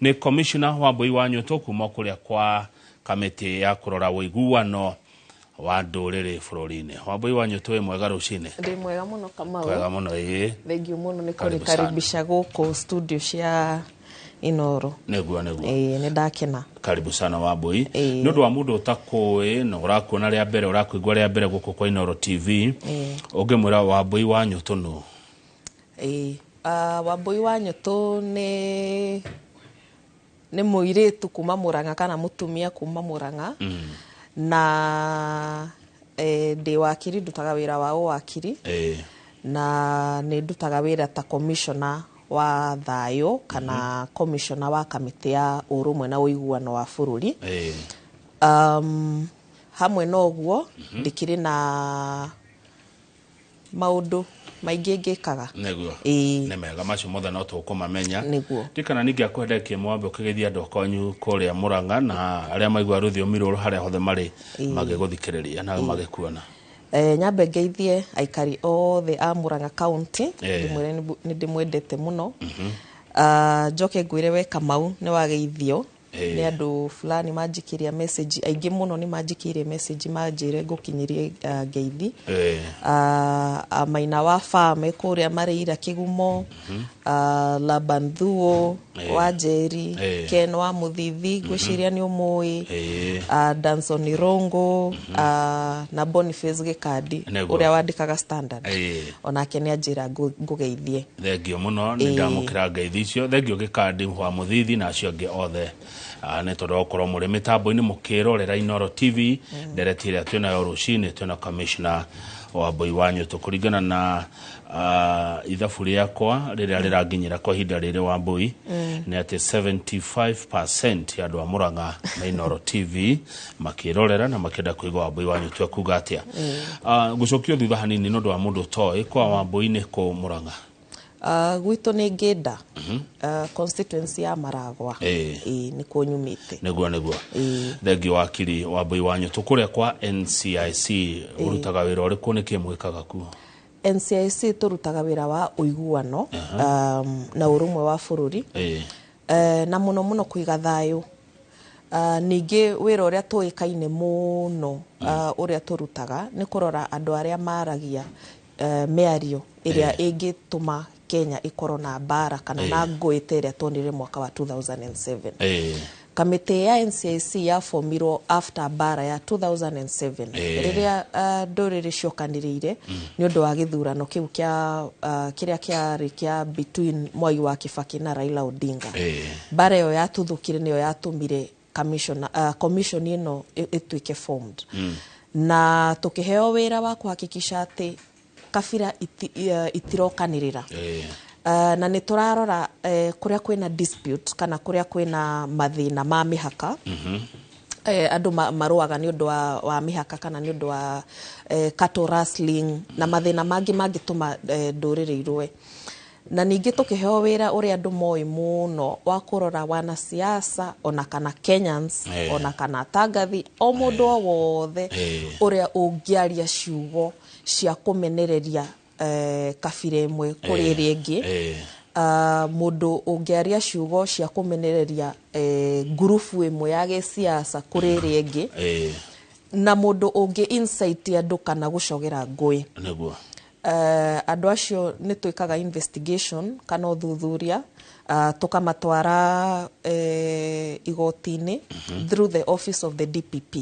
Nĩ Commissioner Wambui wa Nyũtũ kuma kũrĩa kwa kamĩtĩ ya kũrora ũiguano wa ndũrĩrĩ bũrũri-inĩ. Wambui wa Nyũtũ, wĩ mwega rũcinĩ? Ndĩ mwega mũno, Kamau. Kwega mũno, ĩĩ. Thengiũ mũno nĩ Karibu sana. kũnĩkaribisha gũkũ studio cia Inoro. Nĩguo. Ĩĩ, nĩ ndakena. Karibu sana, Wambui. Ĩĩ. Nĩ ũndũ wa mũndũ ũtakũĩ na ũrakuona rĩa mbere, ũrakũigua rĩa mbere gũkũ kwa Inoro TV, ũngĩmwĩra Wambui wa Nyũtũ nũ? Ĩĩ. Wambui wa Nyũtũ nĩ mũirĩtu kuma Mũrang'a kana mũtumia kuma Mũrang'a na ndĩ wakiri, ndutaga wĩra wa ũwakiri na nĩ ndutaga wĩra ta commissioner wa thayũ kana commissioner wa kamĩtĩ ya ũrũmwe na ũiguano wa bũrũri. Hamwe na ũguo ndĩkĩrĩ na maũndũ maingĩ ngĩkaga. Ĩĩ. Nĩ mega, macio mothe no tũkũmamenya. Nĩguo. Ndikana ningĩ akwenda kĩmwe wambe ũkĩgeithia andũ kwanyu kũrĩa Mũrang'a na arĩa maigua rũthiomi rũrũ harĩa hothe marĩ magĩgũthikĩrĩria na magĩkuona. Nyambe ngeithie aikari othe a Murang'a County, ndĩmwĩre nĩ ndĩmwendete mũno. Njoke ngwĩre we Kamau nĩ wageithio nĩ andũ fulani manjikĩria message, aingĩ mũno nĩ manjikĩirie message manjĩre ngũkinyĩrie ngeithi. Maina wa farm me kũrĩa Marĩira Kĩgumo, Laban Thuo wa Njeri, Ken wa Mũthithi, ngwĩciria nĩ ũmũĩ, Danson Irongo, na Boniface Gĩkandi ũrĩa wandĩkaga Standard, onake nĩ anjĩra ngũgeithie. Thengio mũno, nĩ ndamũkĩra ngeithi icio. Thengio Gĩkandi wa Mũthithi na acio angĩ othe. Nĩ tondũ wa gũkorwo mũrĩ mĩtambo-inĩ mũkĩrorera Inoro TV, ndereti ĩrĩa twĩnayo rũcinĩ twĩna Commissioner Wambui wa Nyũtũ. Kũringana na ithabu rĩakwa rĩrĩa rĩranginyĩra kwa ihinda rĩrĩ, Wambui, nĩ atĩ 75% ya andũ a Mũrang'a na Inoro TV makĩrorera na makĩenda kũigua Wambui wa Nyũtũ ekuga atĩa. Ngũcokio thutha hanini nĩ ũndũ wa mũndũ ũtoĩ kwa Wambui nĩ kũ Mũrang'a? Gwitũ nĩ Ngĩnda, constituency ya Maragwa. Ĩĩ, nĩkuo nyumĩte. Nĩguo. Ĩĩ. Thengio, wakiri Wambui wa Nyũtũ. Kũrĩa kwa NCIC ũrutaga wĩra ũrĩkũ? Nĩkĩ mwĩkaga kuo? NCIC tũrutaga wĩra wa ũiguano na ũrũmwe wa bũrũri na mũno mũno kũiga thayũ. Ningĩ wĩra ũrĩa tũĩkaine mũno ũrĩa tũrutaga nĩ kũrora andũ arĩa maragia mĩario ĩrĩa ĩngĩtũma Kenya ĩkorwo na mbara kana na ngũĩ ta ĩrĩa tuonire mwaka wa 2007. Kamĩtĩ ya NCIC yabomirwo after mbara ya 2007 rĩrĩa ndũrĩrĩ ciokanĩrĩire nĩ ũndũ wa gĩthurano kĩu kĩa kĩrĩa kĩarĩ kĩa between Mwai wa Kibaki na Raila Odinga. Mbara ĩyo yatuthũkire nĩyo yatũmire commission ĩno ĩtuĩke formed na tũkĩheo wĩra wa kũhakikisha atĩ kabira itirokanĩrĩra. Na nĩ tũrarora kũrĩa kwĩna dispute kana kũrĩa kwĩna mathĩna ma mĩhaka. Andũ marũaga nĩ ũndũ wa mĩhaka kana nĩ ũndũ wa cattle rustling na mathĩna mangĩ mangĩtũma ndũrĩrĩ irũe. Na ningĩ tũkĩheo wĩra ũrĩa andũ moĩ mũno wa kũrora wanasiasa ona kana Kenyans ona kana atangathi, o mũndũ o wothe ũrĩa ũngĩaria ciugo cia kũmenereria kabira ĩmwe kũrĩ ĩrĩa ĩngĩ, mũndũ ũngĩaria ciugo cia kũmenereria ngurubu ĩmwe ya gĩsiasa kũrĩ ĩrĩa ĩngĩ, na mũndũ ũngĩ incite andũ kana gũcogera ngũĩ. Andũ acio nĩ twĩkaga investigation kana ũthuthuria, tũkamatwara igoti-inĩ through the office of the DPP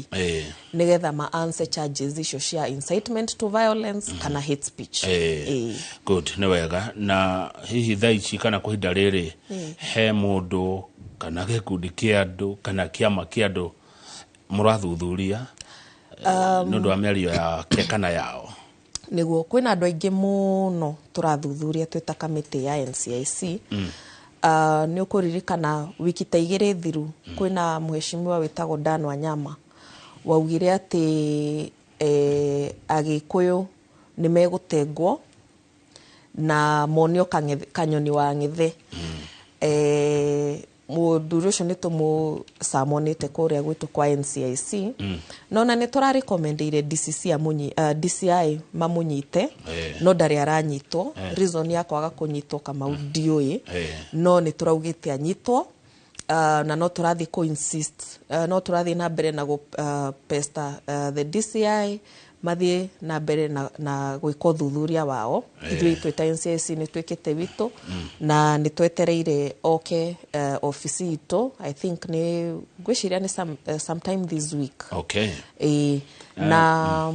nĩgetha ma answer charges icio cia incitement to violence kana hate speech. Good, nĩ wega. Na hihi thaa ici kana kwa ihinda rĩrĩ he mũndũ kana gĩkundi kĩa andũ kana kĩama kĩa andũ mũrathuthuria nĩ ũndũ wa mĩario yake kana yao? Nĩguo, kwĩna andũ aingĩ mũno tũrathuthuria twĩ ta kamĩtĩ ya NCIC. Nĩ ũkũririkana wiki ta 2 thiru kwĩna mheshimiwa wĩtagwo Dan Wanyama waugire atĩ Agĩkũyũ nĩ megũtengwo na monio kanyoni wa ng'ethe. Mũthuri ũcio nĩ tũmũcamonĩte kũrĩa gwitũ kwa NCIC no na nĩ tũrarekomendeire DCC DCI mamũnyite, no ndarĩ aranyitwo. Reason ya kwaga kũnyitwo, Kamau, ndiũĩ, no nĩ tũraugĩte anyitwo. Na no tũrathiĩ kũ insist, no tũrathiĩ na mbere na gũ pester the DCI mathiĩ na mbere na gwĩka ũthuthuria wao. Ithuĩ twĩ ta NCIC nĩ twĩkĩte witũ na nĩ twetereire oke ofici itũ. I think nĩ ngwĩciria nĩ sometime this week. Ĩĩ, na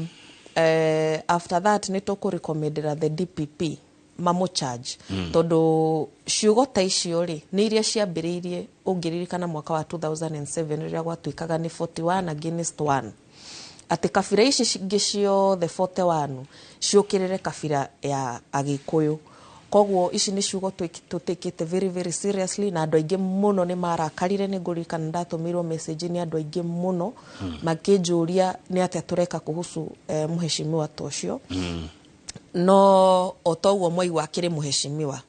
after that nĩ tũkũrecommendera the DPP mamũcharge, tondũ ciugo ta icio rĩ, nĩ iria ciambĩrĩirie, ũngĩririkana, mwaka wa 2007 rĩrĩa gwatuĩkaga nĩ 41 against 1, atĩ kabira ici ingĩ ciothe 41 ciũkĩrĩre kabira ya Agĩkũyũ. Koguo ici nĩ ciugo tũtĩkĩte very very seriously, na andũ aingĩ mũno nĩ marakarire. Nĩ ngũririkana ndatũmĩirwo message nĩ andũ aingĩ mũno makĩnjũria nĩ atĩa tũreka kuhusu mheshimiwa ta ũcio. No o toguo mwaigua, akĩrĩ mheshimiwa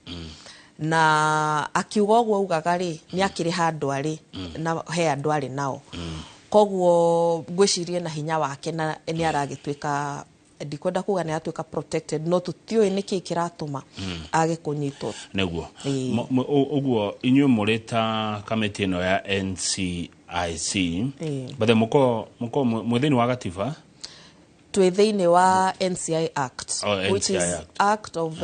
na akiuga ũguo augaga rĩ, nĩ akĩrĩ handũ arĩ na he andũ arĩ nao. Koguo ngwĩciria na hinya wake na nĩ aragĩtuĩka, ndikwenda kuga nĩ aratuĩka protected, no tũtiũĩ nĩkĩ kĩratũma age kũnyitwo. Nĩguo. Ĩĩ. Ũguo inyuĩ mũrĩ ta kamĩtĩ ĩno ya NCIC, bathe mũko mwĩ thĩinĩ wa gatiba? Twĩ thĩinĩ wa NCI Act, Oh, which NCI is Act. Act of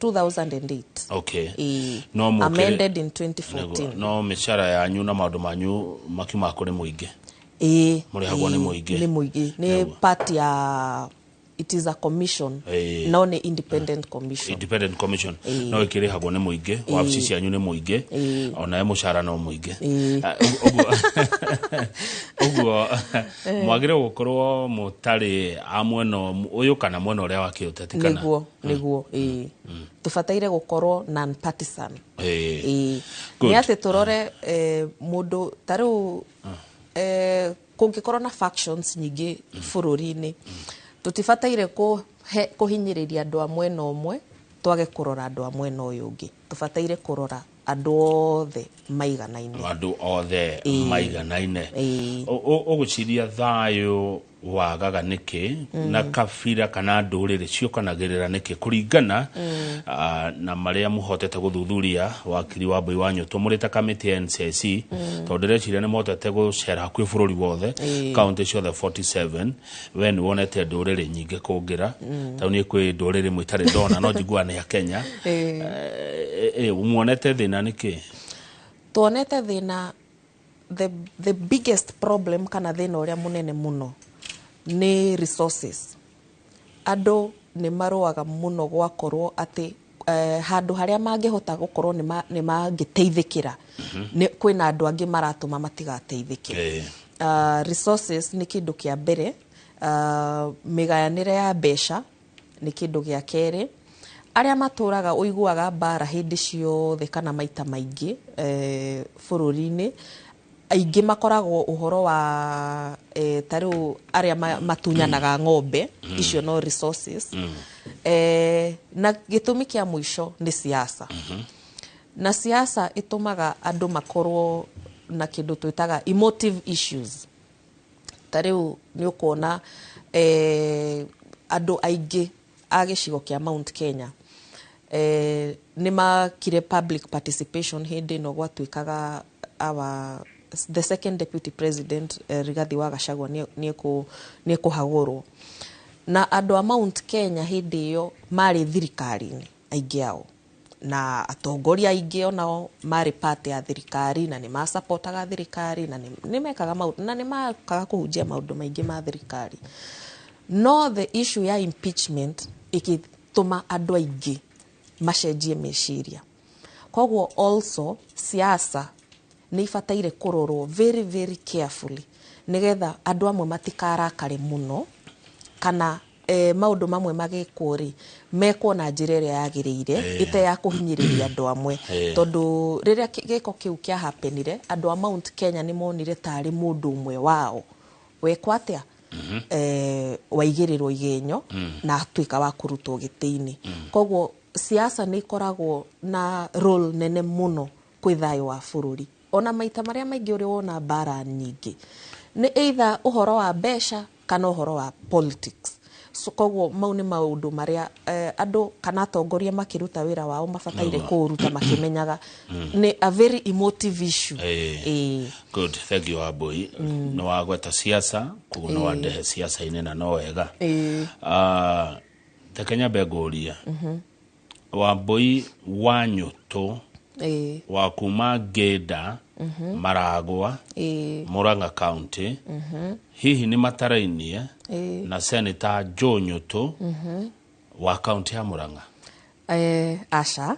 2008. Ĩĩ. No Amended in 2014. Nĩguo. No mĩcara yanyu na maũndũ manyu makiumaga kũrĩ mũingĩ? Ĩĩ. Mũrĩhagwo nĩ Ĩĩ, mũingĩ? Nĩ mũingĩ, nĩ part ya, it is a commission, no nĩ independent commission. Independent commission, Ĩĩ. no ĩkĩrĩhagwo nĩ mũingĩ. Wabici cianyu nĩ mũingĩ, onawe mũcara no mũingĩ. Ĩĩ. Ah, ũguo mwagĩrĩirwo gũkorwo mũtarĩ a mwena ũyũ kana mwena ũrĩa wa kĩũteti, kana? Nĩguo, ĩĩ, tũbataire gũkorwo non partisan. Ĩĩ. Good. Nĩ atĩ tũrore mũndũ ta rĩu, kũngĩkorwo na factions nyingĩ bũrũri-inĩ, tũtibataire kũhinyĩrĩria andũ a mwena ũmwe, twage kũrora andũ a mwena ũyũ ũngĩ. Tũbataire kũrora andũ othe maiganaine. Andũ othe maiganaine. Ĩĩ. Ũgwĩciria thayũ wagaga nĩkĩ, na kabira kana ndũrĩrĩ ciũkanagĩrĩra nĩkĩ, kũringana na marĩa mũhotete gũthuthuria, wakiri wa Mbui wa Nyũtũ, mũrĩ ta kamĩtĩ ya NCIC? Tondũ ndĩreciria nĩ mũhotete gũcera hakuhĩ bũrũri wothe, kaunti ciothe 47. We nĩ wonete ndũrĩrĩ nyingĩ kũngĩra. Tondũ niĩ kwĩ ndũrĩrĩ imwe itarĩ ndona, no njiguaga nĩ ya Kenya. Muonete thĩna nĩkĩ? Tuonete thĩna, the biggest problem kana thĩna ũrĩa mũnene mũno nĩ resources. Andũ nĩ marũaga mũno gwakorwo atĩ handũ harĩa mangĩhota gũkorwo nĩ mangĩteithĩkĩra, kwĩna andũ angĩ maratũma matigateithĩke. Resources nĩ kĩndũ kĩa mbere. Mĩgayanĩre ya mbeca nĩ kĩndũ gĩa kerĩ. Arĩa matũraga ũiguaga mbara hĩndĩ ciothe kana maita maingĩ bũrũri-inĩ, aingĩ makoragwo ũhoro wa ta rĩu arĩa matunyanaga ng'ombe icio, no resources. Na gĩtũmi kĩa mũico nĩ siasa, na siasa ĩtũmaga andũ makorwo na kĩndũ twĩtaga emotive issues. Ta rĩu nĩ ũkuona andũ aingĩ a gĩcigo kĩa Mount Kenya nĩ makire public participation hĩndĩ ĩno gwatuĩkaga our the second deputy president, Rigathi wa Gachagua, nĩ ekũhagũrwo, na andũ a Mount Kenya hĩndĩ ĩyo marĩ thirikari-inĩ aingĩ ao, na atongoria aingĩ onao marĩ part ya thirikari, na nĩ masapotaga thirikari, na nĩ mekaga maũndũ na nĩ makaga kũhunjia maũndũ maingĩ ma thirikari. No the issue ya impeachment ĩgĩtũma andũ aingĩ macenjie meciria. Koguo also siasa nĩ ibataire kũrorwo very very carefully, nĩgetha andũ amwe matikarakare mũno, kana maũndũ mamwe magĩkwo rĩ, mekwo na njĩra ĩrĩa yagĩrĩire, ĩte ya kũhinyĩrĩria andũ amwe. Tondũ rĩrĩa gĩko kĩu kĩa happenire, andũ a Mount Kenya nĩ monire tarĩ mũndũ ũmwe wao wekwo atĩa, waigĩrĩrwo igenyo na atuĩka wa kũrutwo gĩtĩ-inĩ. Koguo siasa nĩ ikoragwo na role nene mũno kwĩ thayũ wa bũrũri. Ona maita marĩa maingĩ ũrĩ wona mbara nyingĩ nĩ either ũhoro wa mbeca kana ũhoro wa politics. So, koguo mau nĩ maũndũ marĩa andũ kana atongoria makĩruta wĩra wao mabataire kũũruta makĩmenyaga nĩ a very emotive issue. Ĩĩ. Good, thank you, Wambui. Nĩ wagweta siasa, koguo nĩ wandehe siasa-inĩ na no wega. Ah, reke nyambe ngũrie, Wambui wa Nyũtũ wa kuma Ngĩnda, Maragwa, Murang'a County, hihi nĩ matarainie na Senator Joe Nyũtũ wa kaunti ya Murang'a? Aca.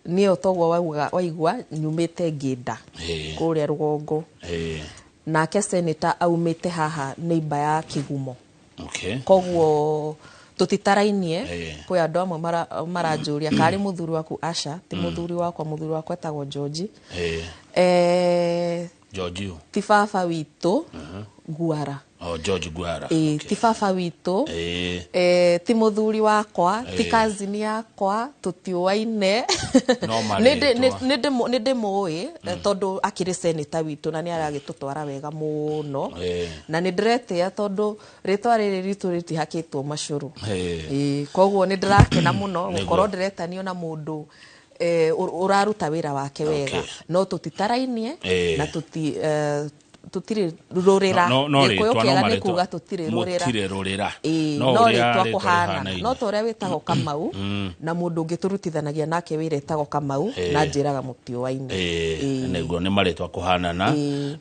Niĩ o toguo wauga waigua nyumĩte Ngĩnda kũrĩa rũgongo, nake senator aumĩte haha neighbor ya Kĩgumo. Koguo tũtitarainie. Kwĩ andũ amwe maranjũria karĩ mũthuri waku. Aca, ti mũthuri wakwa. Mũthuri wakwa etagwo George. George ũ? Ti baba witũ Guara. Oh, George Guara. Ĩĩ, ti baba witũ. Ti mũthuri wakwa, ti cousin yakwa, tũtiũaine. No marĩtwa. Nĩ ndĩmũĩ tondũ akĩrĩ senator witũ na nĩ aragĩtũtwara wega mũno. Na nĩ ndĩretĩĩa tondũ rĩtwa rĩrĩ ritũ rĩtihakĩtwo macũrũ. Ĩĩ, koguo nĩ ndĩrakena mũno gũkorwo ndĩretanio na mũndũ ũraruta wĩra wake wega. No tũtitarainie na tũtirĩ rũrĩra. No Gĩkũyũ rĩtwa, no kĩega nĩ marĩtwa. kuga tũtirĩ rũrĩra. Mũtirĩ rũrĩra. Ĩĩ, No no ũrĩa rĩtwa rĩtwa kũhana. rĩhanaine. No ta ũrĩa wĩtagwo Kamau na mũndũ ũngĩ tũrutithanagia nake wĩra etagwo Kamau na njĩraga mũtiũaine. Nĩguo nĩ marĩtwa kũhanana,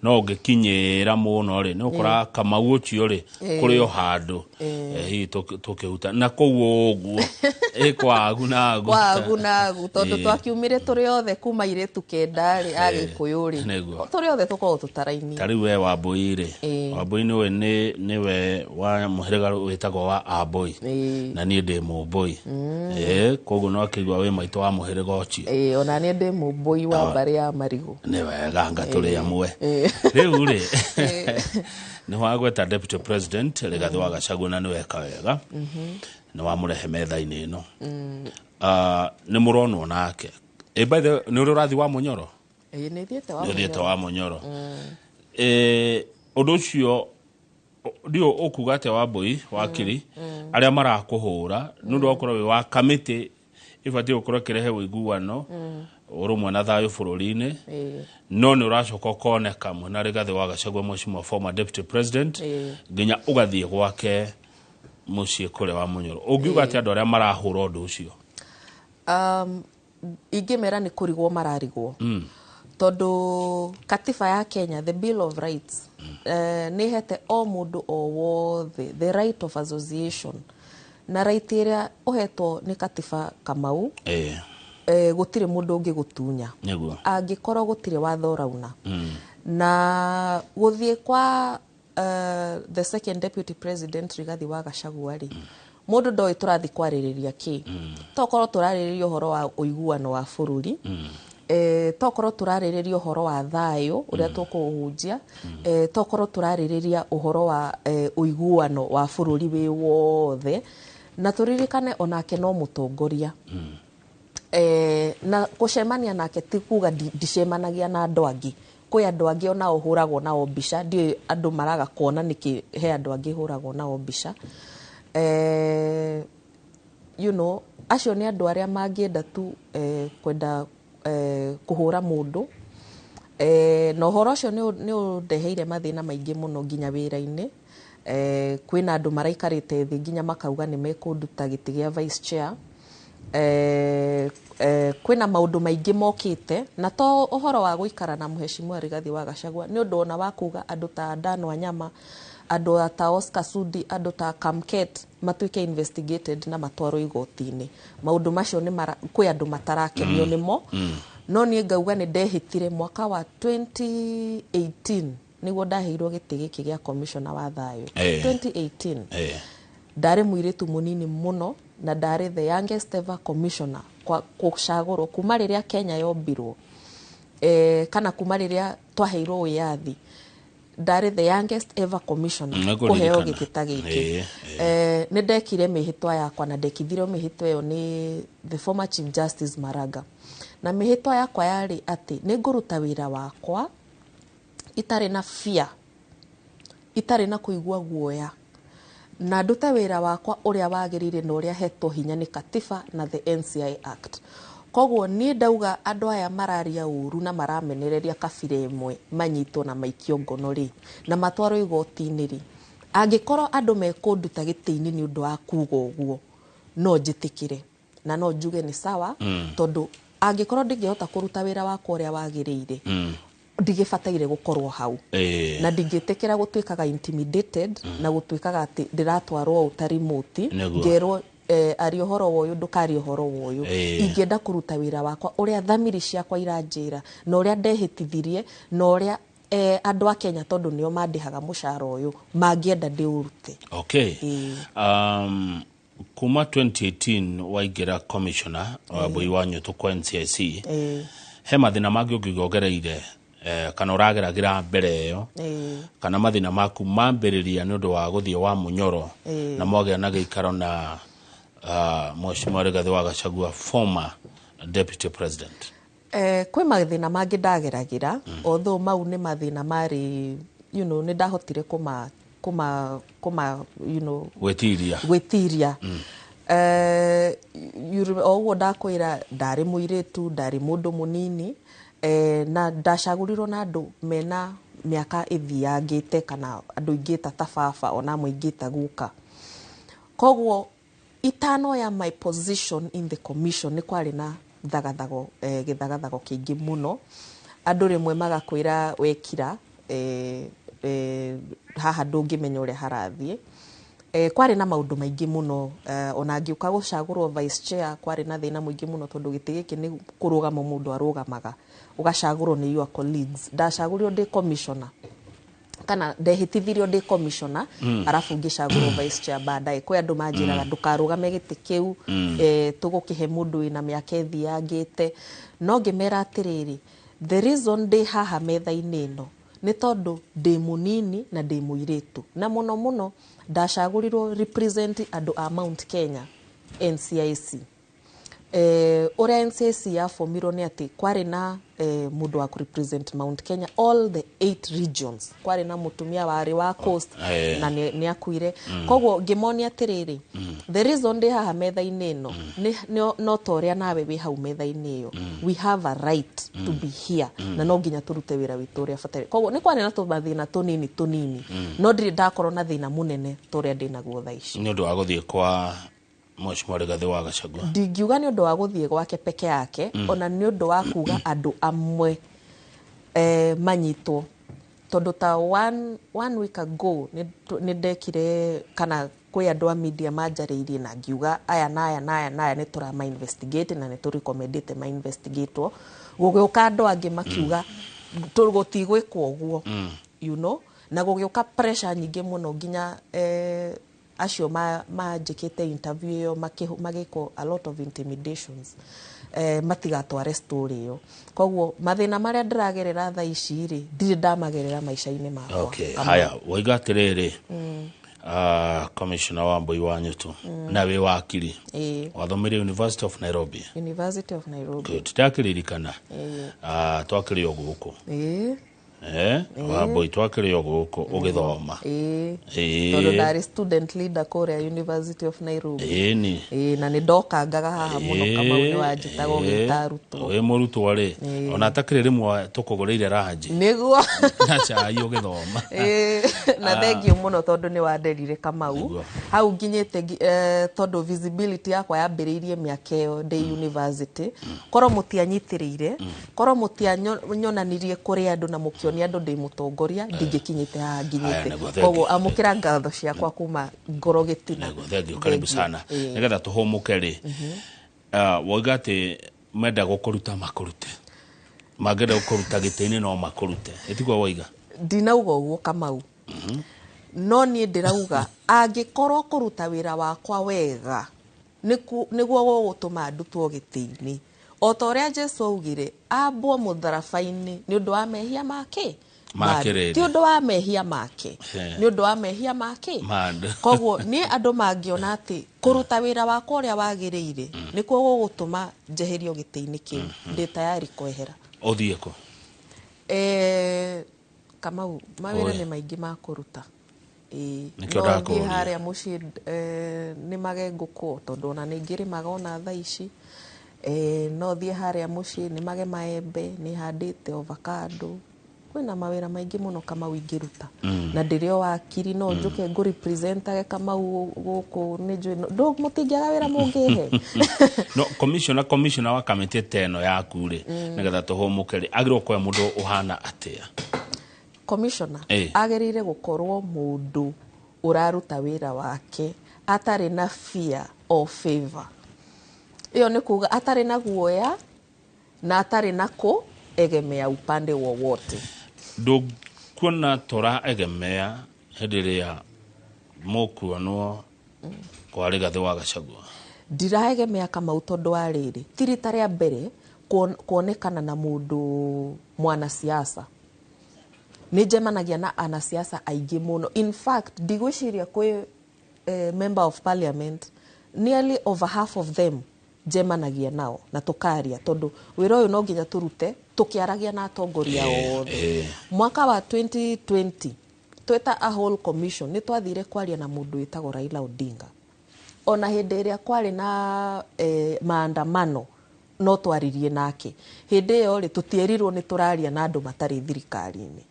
no ũngĩkinyĩra mũno rĩ, nĩ ũkora Kamau ũcio rĩ kũrĩ o handũ hihi tũkĩhuta na kũu ũguo ĩ kwagu na agu. Kwagu na agu tondũ twakiumire tũrĩ othe kuma irĩtu 9 rĩ a Gĩkũyũ rĩ, tũrĩ othe tũkoragwo tũtarainie. Ta rĩu we Wambui rĩ, Wambui nĩwe nĩwe wa mũhĩrĩga wĩtagwo wa Ambũi na niĩ ndĩ Mũmbũi. Koguo no akĩigua wĩ maitũ wa mũhĩrĩga ũcio. Ĩĩ, ona niĩ ndĩ Mũmbũi wa mbarĩ ya Marigũ. Nĩ wega, anga tũrĩ amwe. Rĩu rĩ, nĩ wagweta Deputy President Rigathĩ wa Gachagua na nĩ weka wega nĩ wamũrehe metha-inĩ ĩno. Ah, nĩ mũronwo nake. By the way, nĩ ũrĩ ũrathiĩ wa Mũnyoro? Ĩĩ, nĩ thiĩte wa Nĩ ũthiĩte Mũnyoro. wa Mũnyoro. Ũndũ ũcio ndiũ ũkuga atĩa, Wambui wakiri, arĩa marakũhũra nĩ ũndũ wa gũkorwo wĩ wa kamĩtĩ ĩbatiĩ gũkorwo ĩkĩrehe ũiguano, ũrũmwe na thayũ bũrũri-inĩ, no nĩ ũracoka ũkoneka mwena Rigathĩ wa Gachagua, mheshimiwa former deputy president, nginya ũgathiĩ gwake mũciĩ kũrĩa wa Mũnyoro? Ũngiuga atĩ andũ arĩa marahũra ũndũ ũcio? Ingĩmera nĩ kũrigwo mararigwo, tondũ katiba ya Kenya, the Bill of Rights, nĩ ĩhete o mũndũ o wothe the right of association, na right ĩrĩa ũhetwo nĩ katiba, Kamau, gũtirĩ mũndũ ũngĩgũtunya angĩkorwo gũtirĩ watho ũrauna. Na gũthiĩ kwa the second deputy president Rigathi wa Gachagua rĩ, mũndũ ndoĩ tũrathiĩ kwarĩrĩria kĩ. Tokorwo tũrarĩrĩria ũhoro wa ũiguano wa bũrũri, tokorwo tũrarĩrĩria ũhoro wa thayũ ũrĩa tũkũhunjia, tokorwo tũrarĩrĩria ũhoro wa ũiguano wa bũrũri wĩ wothe. Na tũririkane onake no mũtongoria. Na gũcemania nake ti kuga ndicemanagia na andũ angĩ. Kwĩ andũ angĩ onao hũragwo nao mbica, ndiũĩ andũ maraga kuona nĩkĩ he andũ angĩ hũragwo nao mbica. Acio nĩ andũ arĩa mangĩenda tu kwenda kũhũra mũndũ. Na ũhoro ũcio nĩ ũndeheire mathĩna maingĩ mũno nginya wĩra-inĩ. Kwĩna andũ maraikarĩte thĩ nginya makauga nĩ mekũnduta gĩtĩ gĩa vice chair. Kwĩna maũndũ maingĩ mokĩte, na to ũhoro wa gũikara na mheshimiwa Rigathi wa Gachagua, nĩ ũndũ ona wa kuga andũ ta Dan Wanyama, andũ ta Oscar Sudi, andũ ta Kamket matuĩke investigated na matwarwo igoti-inĩ. Maũndũ macio nĩ kwĩ andũ matarakenio nĩmo. No niĩ ngauga nĩ ndehĩtire mwaka wa 2018 nĩguo ndaheirwo gĩtĩ gĩkĩ gĩa commissioner wa thayũ. 2018 ndarĩ mũirĩtu mũnini mũno na ndarĩ the youngest ever commissioner kwa gũcagũrwo kuma rĩrĩa Kenya yombirwo, kana kuma rĩrĩa twaheirwo wĩyathi. Ndarĩ the youngest ever commissioner Nĩngũririkana. kũheo gĩtĩ ta gĩkĩ. Nĩ ndekire mĩhĩtwa yakwa na ndekithirio mĩhĩtwa ĩyo nĩ the former Chief Justice Maraga, na mĩhĩtwa yakwa yarĩ atĩ nĩ ngũruta wĩra wakwa itarĩ na fear, itarĩ na kũigua guoya. Na ndute wĩra wakwa ũrĩa wagĩrĩire na ũrĩa hetwo hinya nĩ katiba na the NCI Act. Koguo niĩ ndauga andũ aya mararia ũru na maramenereria kabira ĩmwe manyitwo na maikio ngono rĩ, na matwarwo igoti-inĩ rĩ, angĩkorwo andũ mekũnduta gĩtĩ-inĩ nĩ ũndũ wa kuga ũguo, no njĩtĩkĩre na no njuge nĩ sawa, tondũ angĩkorwo ndingĩhota kũruta wĩra wakwa ũrĩa wagĩrĩire, ndigĩbataire gũkorwo hau. Na ndingĩtĩkĩra gũtuĩkaga intimidated na gũtuĩkaga atĩ ndĩratwarwo ũũ ta remote, ngerwo aria ũhoro wa ũyũ, ndũkaria ũhoro wa ũyũ. Ingĩenda kũruta wĩra wakwa ũrĩa thamiri ciakwa iranjĩra na ũrĩa ndehĩtithirie na ũrĩa andũ a Kenya, tondũ nĩo mandĩhaga mũcara ũyũ, mangĩenda ndĩũrute. Kuma 2018 waingĩra commissioner wa Mbui wa Nyũtũ kwa NCIC, he mathĩna mangĩ ũngiuga ũgereire, kana ũrageragĩra mbere ĩyo, kana mathĩna maku mambĩrĩria nĩ ũndũ wa gũthiĩ wa Munyoro na mwagĩa na gĩikaro na Mheshimiwa Rigathĩ wa Gachagua, former deputy president? Kwĩ mathĩna mangĩ ndageragĩra, although mau nĩ mathĩna marĩ nĩ ndahotire kũma kũma kũma Gwĩtiria. Gwĩtiria. O ũguo ndakwĩra, ndarĩ mũirĩtu, ndarĩ mũndũ mũnini, na ndacagũrirwo na andũ mena mĩaka ĩthiangĩte, kana andũ ingĩta ta baba, ona amwe ingĩta guka. Koguo itanoya my position in the commission, nĩ kwarĩ na thagathago, gĩthagathago kĩingĩ mũno. Andũ rĩmwe magakwĩra wekira, haha ndũngĩmenya ũrĩa harathiĩ. Kwarĩ na maũndũ maingĩ mũno. Ona ngĩũka gũcagũrwo vice chair, kwarĩ na thĩna mũingĩ mũno, tondũ gĩtĩ gĩkĩ nĩ kũrũgama mũndũ arũgamaga, ũgacagũrwo nĩ your colleagues. Ndacagũrirwo ndĩ commissioner, kana ndehĩtithirio ndĩ commissioner, arabu ngĩcagũrwo vice chair baadaye. Kwĩ andũ manjĩraga ndũkarũgame gĩtĩ kĩu, tũgũkĩhe mũndũ wĩna mĩaka ĩthiangĩte. No ngĩmera atĩrĩrĩ, the reason ndĩ haha metha-inĩ ĩno nĩ tondũ ndĩ mũnini na ndĩ mũirĩtu, na mũno mũno ndacagũrirwo represent andũ a Mount Kenya NCIC. Ũrĩa NCIC yabomirwo nĩ atĩ kwarĩ na mũndũ wa kũrepresent Mount Kenya, all the eight regions. Kwarĩ na mũtumia warĩ wa coast na nĩ akuire. Koguo ngĩmonia atĩrĩrĩ, the reason ndĩ haha metha-inĩ ĩno no ta ũrĩa nawe wĩ hau metha-inĩ ĩyo, we have a right to be here, na no nginya tũrute wĩra witũ ũrĩa bataire. Koguo nĩ kwarĩ na tũmathĩna tũnini tũnini, no ndirĩ ndakorwo na thĩna mũnene ta ũrĩa ndĩ naguo thaa ici. Nĩ ũndũ wa gũthiĩ kwa Mheshimiwa Rigathĩ wa Gachagua? Ndingiuga nĩ ũndũ wa gũthiĩ gwake peke yake, ona nĩ ũndũ wa kuga andũ amwe manyitwo, tondũ ta one week ago nĩ ndekire, kana kwĩ andũ a media manjarĩirie na ngiuga aya na aya na aya na aya nĩ tũrama investigate na nĩ tũrecommendĩte ma investigatwo. Gũgĩũka andũ angĩ makiuga gũtigwĩkwo ũguo, na gũgĩũka pressure nyingĩ mũno nginya acio manjĩkĩte interview ĩyo magĩkwo a lot of intimidations, matigatware story ĩyo. Koguo mathĩna marĩa ndĩragerera thaa ici rĩ, ndirĩ ndamagerera maica-inĩ makwa. Haya, waiga atĩrĩrĩ, commissioner wa Mbui wa Nyũtũ, na wĩ wakiri, wathomeire University of Nairobi. University of Nairobi. Good. Ndakĩririkana twakĩrĩ o gũkũ. Wambui, twakĩrĩ o gũkũ ũgĩthoma. Tondũ ndarĩ student leader kũrĩa University of Nairobi. Ĩni. Na nĩ ndokangaga haha mũno, Kamau, nĩ wanjĩtaga ũgĩta arutwo. Wĩ mũrutwo rĩ, ona atakĩrĩ rĩmwe tũkũgũrĩire ranji na cai ũgĩthoma. Na thengiũ mũno tondũ nĩ wanderire, Kamau. Hau nginyĩte tondũ visibility yakwa yambĩrĩirie mĩaka ĩyo ndĩ university. Korwo mũtianyitĩrĩire, korwo mũtianyonanirie kũrĩ andũ na mũkĩonia andũ ndĩ mũtongoria, ndingĩkinyĩte haha nginyĩte. Haya, nĩguo, thank you. Koguo amũkĩra ngatho ciakwa kuma ngoro gĩtina. Nĩguo, thank you, karibu Thank you. sana. Nĩgetha tũhũmũke rĩ, wauga atĩ menda gũkũruta makũrute, mangĩenda gũkũruta gĩtĩ-inĩ no makũrute, ĩtiguo waiga? Ndinauga ũguo, Kamau, no niĩ ndĩrauga angĩkorwo kũruta wĩra wakwa wega nĩguo gũgũtũma ndutwo gĩtĩ-inĩ, o ta ũrĩa Jesu augire ambwo mũtharaba-inĩ nĩ ũndũ wa mehia make. Ma kĩrĩndĩ. Ti ũndũ wa mehia make, nĩ ũndũ wa mehia make. Ma andũ. Koguo niĩ andũ mangĩona atĩ kũruta wĩra wakwa ũrĩa wagĩrĩire nĩkuo gũgũtũma njeherio gĩtĩ-inĩ kĩu, ndĩ tayari kwehera. Ũthiĩ kũ? Kamau, mawĩra Oe. nĩ maingĩ ma kũruta. Ĩĩ. Nĩkĩo No thiĩ ndakũria. harĩa mũciĩ nĩmage ngũkũ, tondũ ona nĩ ngĩrĩmaga ona thaa ici. No thiĩ harĩa mũciĩ nĩmage maembe, nĩ handĩte avocado. Kwĩna mawĩra maingĩ mũno Kamau ingĩruta. Na ndĩrĩ o wakiri, no njũke ngũ representage Kamau gũkũ, nĩ njũĩ mũtingĩaga wĩra mũngĩhe. No commissioner wa kamĩtĩ ta ĩno yaku rĩ, nĩgetha tũhũmũke rĩ, agĩrĩirwo gũkorwo e mũndũ ũhana atĩa? Commissioner agĩrĩire gũkorwo mũndũ ũraruta wĩra wake atarĩ na fear or favor. Ĩyo nĩ kuga atarĩ na guoya na atarĩ na kũegemea upande wowote. Ndũkuona tũraegemea hĩndĩ ĩrĩa mũkuonwo kwa Rigathĩ wa Gachagua? Ndiraegemea Kamau tondũ wa rĩrĩ, ti rita rĩa mbere kuonekana na mũndũ mwanasiasa. Nĩ njemanagia na anasiasa aingĩ mũno. In fact, ndigwĩciria kwĩ member of parliament, nearly over half of them njemanagia nao na tũkaria, tondũ wĩra ũyũ no nginya tũrute tũkĩaragia na atongoria othe. Mwaka wa 2020 tweta a whole commission nĩ twathire kwaria na mũndũ wĩtagwo Raila Odinga. Ona hĩndĩ ĩrĩa kwarĩ na maandamano no twaririe nake. Hĩndĩ ĩyo rĩ, tũtierirwo nĩ tũraria na andũ matarĩ thirikari-inĩ.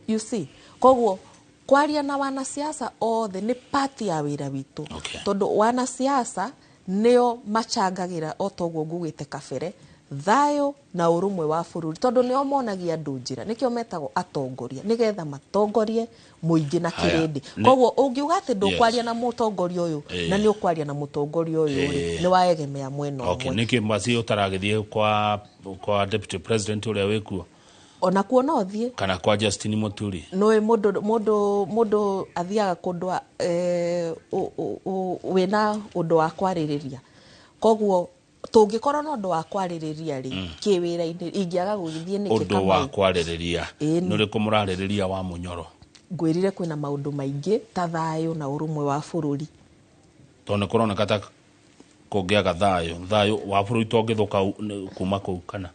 You see, koguo kwaria na wanasiasa othe nĩ part ya wĩra witũ. Tondũ wanasiasa nĩo machangagĩra o toguo ngugĩte kabere thayũ na ũrũmwe wa bũrũri, tondũ nĩo monagia andũ njĩra, nĩkĩo metagwo atongoria, nĩgetha matongorie mũingĩ na kĩrĩndĩ. Koguo ũngiuga atĩ ndũkwaria na mũtongoria ũyũ na nĩ ũkwaria na mũtongoria ũyũ rĩ, nĩ waegemea mwena ũmwe. Nĩkĩ basi ũtaragĩthiĩ kwa deputy president ũrĩa wĩkuo? Ona kuo no thiĩ. Kana kwa Justin Muturi. Nĩũĩ mũndũ athiaga kũndũ wĩna ũndũ wa kwarĩrĩria. Koguo tũngĩkorwo na ũndũ wa kwarĩrĩria rĩ, kĩwĩra-inĩ ingĩaga gũgĩthiĩ nĩkĩ? Ũndũ wa kwarĩrĩria. Nĩ ũrĩkũ mũrarĩrĩria wa Mũnyoro? Ngwĩrire kwĩna maũndũ maingĩ ta thayũ na ũrũmwe wa bũrũri. Tondũ nĩ kũroneka ta kũngĩaga thayũ, thayũ wa bũrũri tũngĩthũka kuma kũu kana?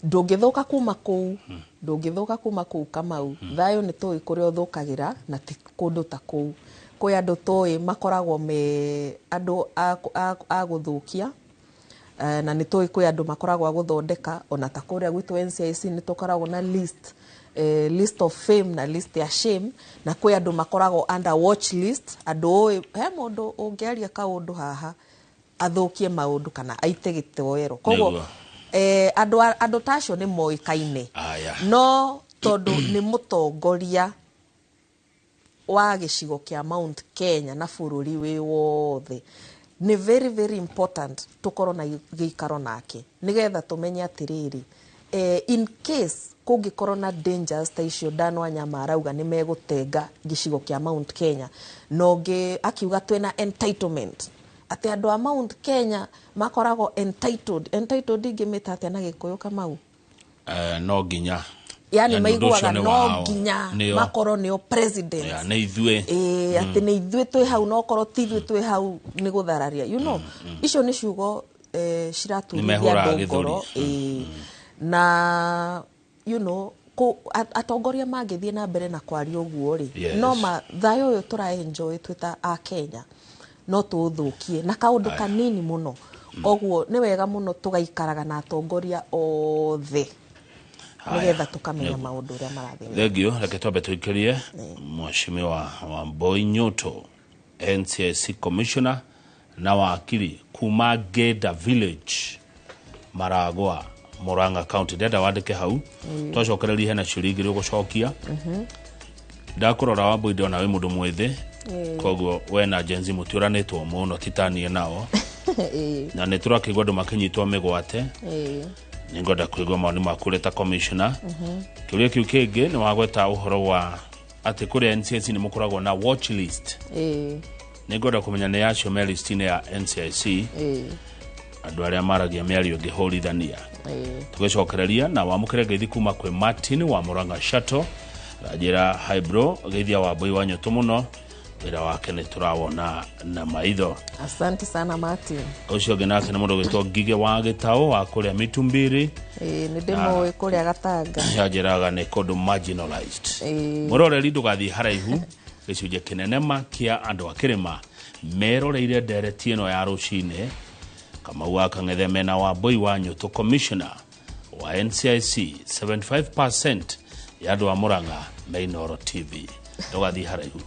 Ndũngĩthũka kuma kũu, ndũngĩthũka kuma kũu Kamau. Thayũ nĩ tũĩ kũrĩa ũthũkagĩra na ti kũndũ ta kũu. Kwĩ andũ tũĩ makoragwo me andũ a gũthũkia, na nĩ tũĩ kwĩ andũ makoragwo a gũthondeka. Ona ta kũrĩa gwitũ NCIC nĩ tũkoragwo na list of fame na list ya shame, na kwĩ andũ makoragwo under watch list. Andũ ũĩ he mũndũ ũngĩaria kaũndũ haha athũkie maũndũ kana aite gĩtoero. Koguo andũ ta acio nĩ moĩkaine. No tondũ nĩ mũtongoria wa gĩcigo kĩa Mount Kenya na bũrũri wĩ wothe, nĩ very very important tũkorwo na gĩikaro nake nĩgetha tũmenye atĩrĩrĩ, in case kũngĩkorwo na dangers ta icio Dan Wanyama arauga nĩ megũtenga gĩcigo kĩa Mount Kenya, na ũngĩ akiuga twĩna entitlement, atĩ andũ a Mount Kenya makoragwo entitled. Entitled ingĩmĩta atĩa na Gĩkũyũ, Kamau? No nginya. Yani maiguaga no nginya makorwo nĩo president. Nĩ ithuĩ. Atĩ nĩ ithuĩ twĩ hau, no korwo ti ithuĩ twĩ hau nĩ gũthararia. You know, icio nĩ ciugo ciraturithia andũ ngoro. Na you know, atongoria mangĩthiĩ na mbere na kwaria ũguo rĩ, no thayũ ũyũ tũra enjoy twĩ ta a Kenya no tũũthũkie na kaũndũ kanini mũno. Koguo nĩ wega mũno tũgaikaraga na atongoria othe nĩgetha tũkamenya maũndũ ũrĩa marathiĩ. Thank you. Reke twambe tũikĩrie Mheshimiwa Wambui Nyoto, NCIC Commissioner na wakiri kuma Ngenda Village, Maragwa, Murang'a County. Ndenda wandĩke hau, twacokereria hena ciũria igĩrĩ ũgũcokia. Ndakũrora Wambui ndona wĩ mũndũ mwĩthĩ, koguo we na Gen Z mũtiũranĩtwo mũno titanie nao, na nĩ tũrakĩigua andũ makĩnyitwo mĩgwate. Nĩngwenda kũigua mawoni maku ũrĩ ta commissioner. Kĩũria kĩu kĩngĩ nĩ wagweta ũhoro wa atĩ kũrĩa NCIC nĩ mũkoragwo na watch list. Nĩngwenda kũmenya nĩ acio me list-inĩ ya NCIC, andũ arĩa maragia mĩario ĩngĩhũrithania. Tũgĩcokereria na wamũkĩre ngeithi kuma kwĩ Martin wa Murang'a Shuttle, ranjĩra hi bro, geithia Wambui wa Nyoto mũno, wĩra wake nĩ tũrawona na maitho. Asante sana Martin. Ũcio ũngĩ nake nĩ mũndũ ũgwĩtwo Ngige wa Gĩtaũ wa kũrĩa Mitumbiri. Nĩ ndĩmũĩ kũrĩa Gatanga. Yanjĩraga nĩ kũndũ marginalized. Mũroreri ndũgathiĩ haraihu. Gĩcunjĩ kĩnene ma kĩa andũ a kĩrĩma meroreire ndereti ĩno ya rũcinĩ. Kamau wa Kang'ethe mena Wambui wa Nyũtũ, commissioner wa NCIC. 75% ya andũ a Murang'a me Inooro TV. Ndũgathiĩ haraihu.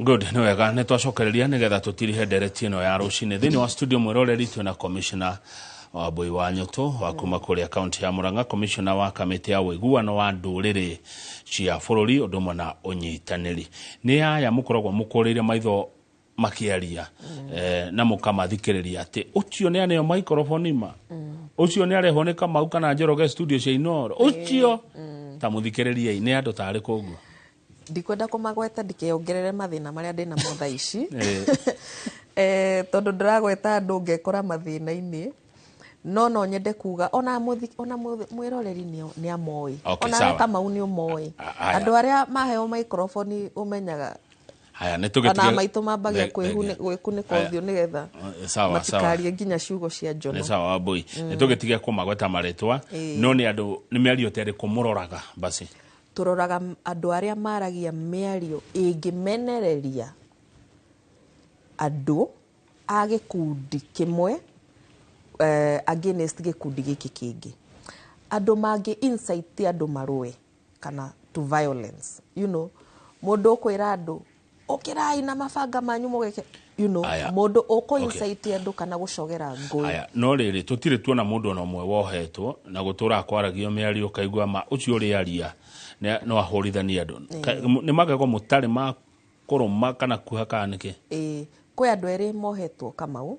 Good, nĩ wega nĩ twacokereria nĩgetha tũtirihe ndereti ĩno ya rũcinĩ. Thĩinĩ wa studio, mwĩroreri, twĩna commissioner Wambui wa Nyũtũ wa kuma kũrĩa kaunti ya Murang'a, commissioner wa kamĩtĩ ya ũiguano wa ndũrĩrĩ cia bũrũri ũndũ ũmwe na ũnyitanĩri. Nĩ aya mũkoragwo mũkũrĩire maitho makĩaria na mũkamathikĩrĩria atĩ ũcio nĩ aneo maikoroboni ma ũcio nĩ arehwo nĩ Kamau kana Njoroge studio cia Inooro, ũcio ta mũthikĩrĩriei nĩ andũ tarĩ kũguo. Ndikwenda kũmagweta ndikeongerere mathĩna marĩa ndĩ namo thaa ici, tondũ ndĩragweta andũ ngekora mathĩna-inĩ, no nyende kuga ona mwĩroreri nĩ amoĩ. Ona we Kamau nĩ ũmoĩ. Haya. Andũ arĩa maheo maikroboni ũmenyaga Haya, nĩ ona tũgĩtige maitũ mambagia gwĩkunĩka Haya. ũthiũ nĩgetha Sawa sawa. matikarie nginya ciugo cia njono. Nĩ sawa Wambui, nĩ tũgĩtige kũmagweta marĩtwa, no nĩ andũ nĩ mĩario ta ĩrĩkũ mũroraga basi? Tũroraga andũ arĩa maragia mĩario ĩngĩmenereria andũ a gĩkundi kĩmwe against gĩkundi gĩkĩ kĩngĩ, andũ mangĩ incite andũ marũe kana to violence, mũndũ ũkwĩra andũ ũkĩrai na mabanga manyu mũgeke, Aya. mũndũ ũkũ incite andũ kana gũcogera ngũĩ. Aya, no rĩrĩ tũtirĩ tuona mũndũ ona ũmwe wohetwo na gũtũra kwaragio mĩario ũkaigua ma ũcio ũrĩa aria no ahũrithanie andũ. Nĩ magego mũtarĩ ma kũrũma kana kuha kana nĩkĩ? Ĩĩ, kwĩ andũ erĩ mohetwo, Kamau,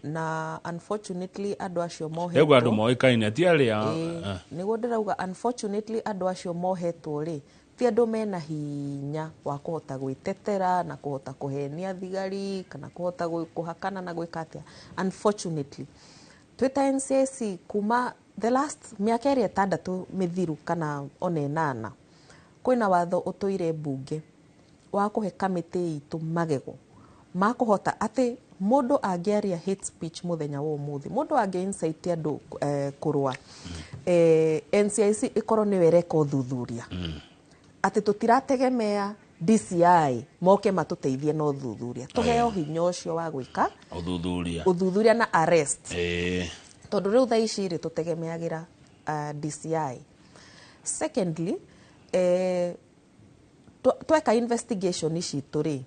na unfortunately andũ acio Ego andũ mohetwo moĩkaine ti arĩa Ĩĩ, nĩguo ndĩrauga, unfortunately andũ acio mohetwo rĩ ti andũ mena hinya wa kũhota gwĩtetera na kũhota kũhenia thigari kana kũhota kũhakana na gwĩka atĩa. Unfortunately twĩ ta NCIC kuma the last mĩaka ĩrĩa 6 mĩthiru kana ona 8, kwĩna watho ũtũire mbunge wa kũhe kamĩtĩ itũ magego ma kũhota atĩ mũndũ angĩaria hate speech mũthenya wa ũmũthĩ, mũndũ angĩ incite andũ kũrũa, NCIC ĩkorwo nĩyo ĩreka ũthuthuria, atĩ tũtirategemea DCI moke matũteithie na ũthuthuria, tũheo hinya ũcio wa gwĩka ũthuthuria. Ũthuthuria na arrest. Tondũ rĩu thaa ici rĩ tũtegemeagĩra DCI. Secondly, tweka investigation citũ rĩ,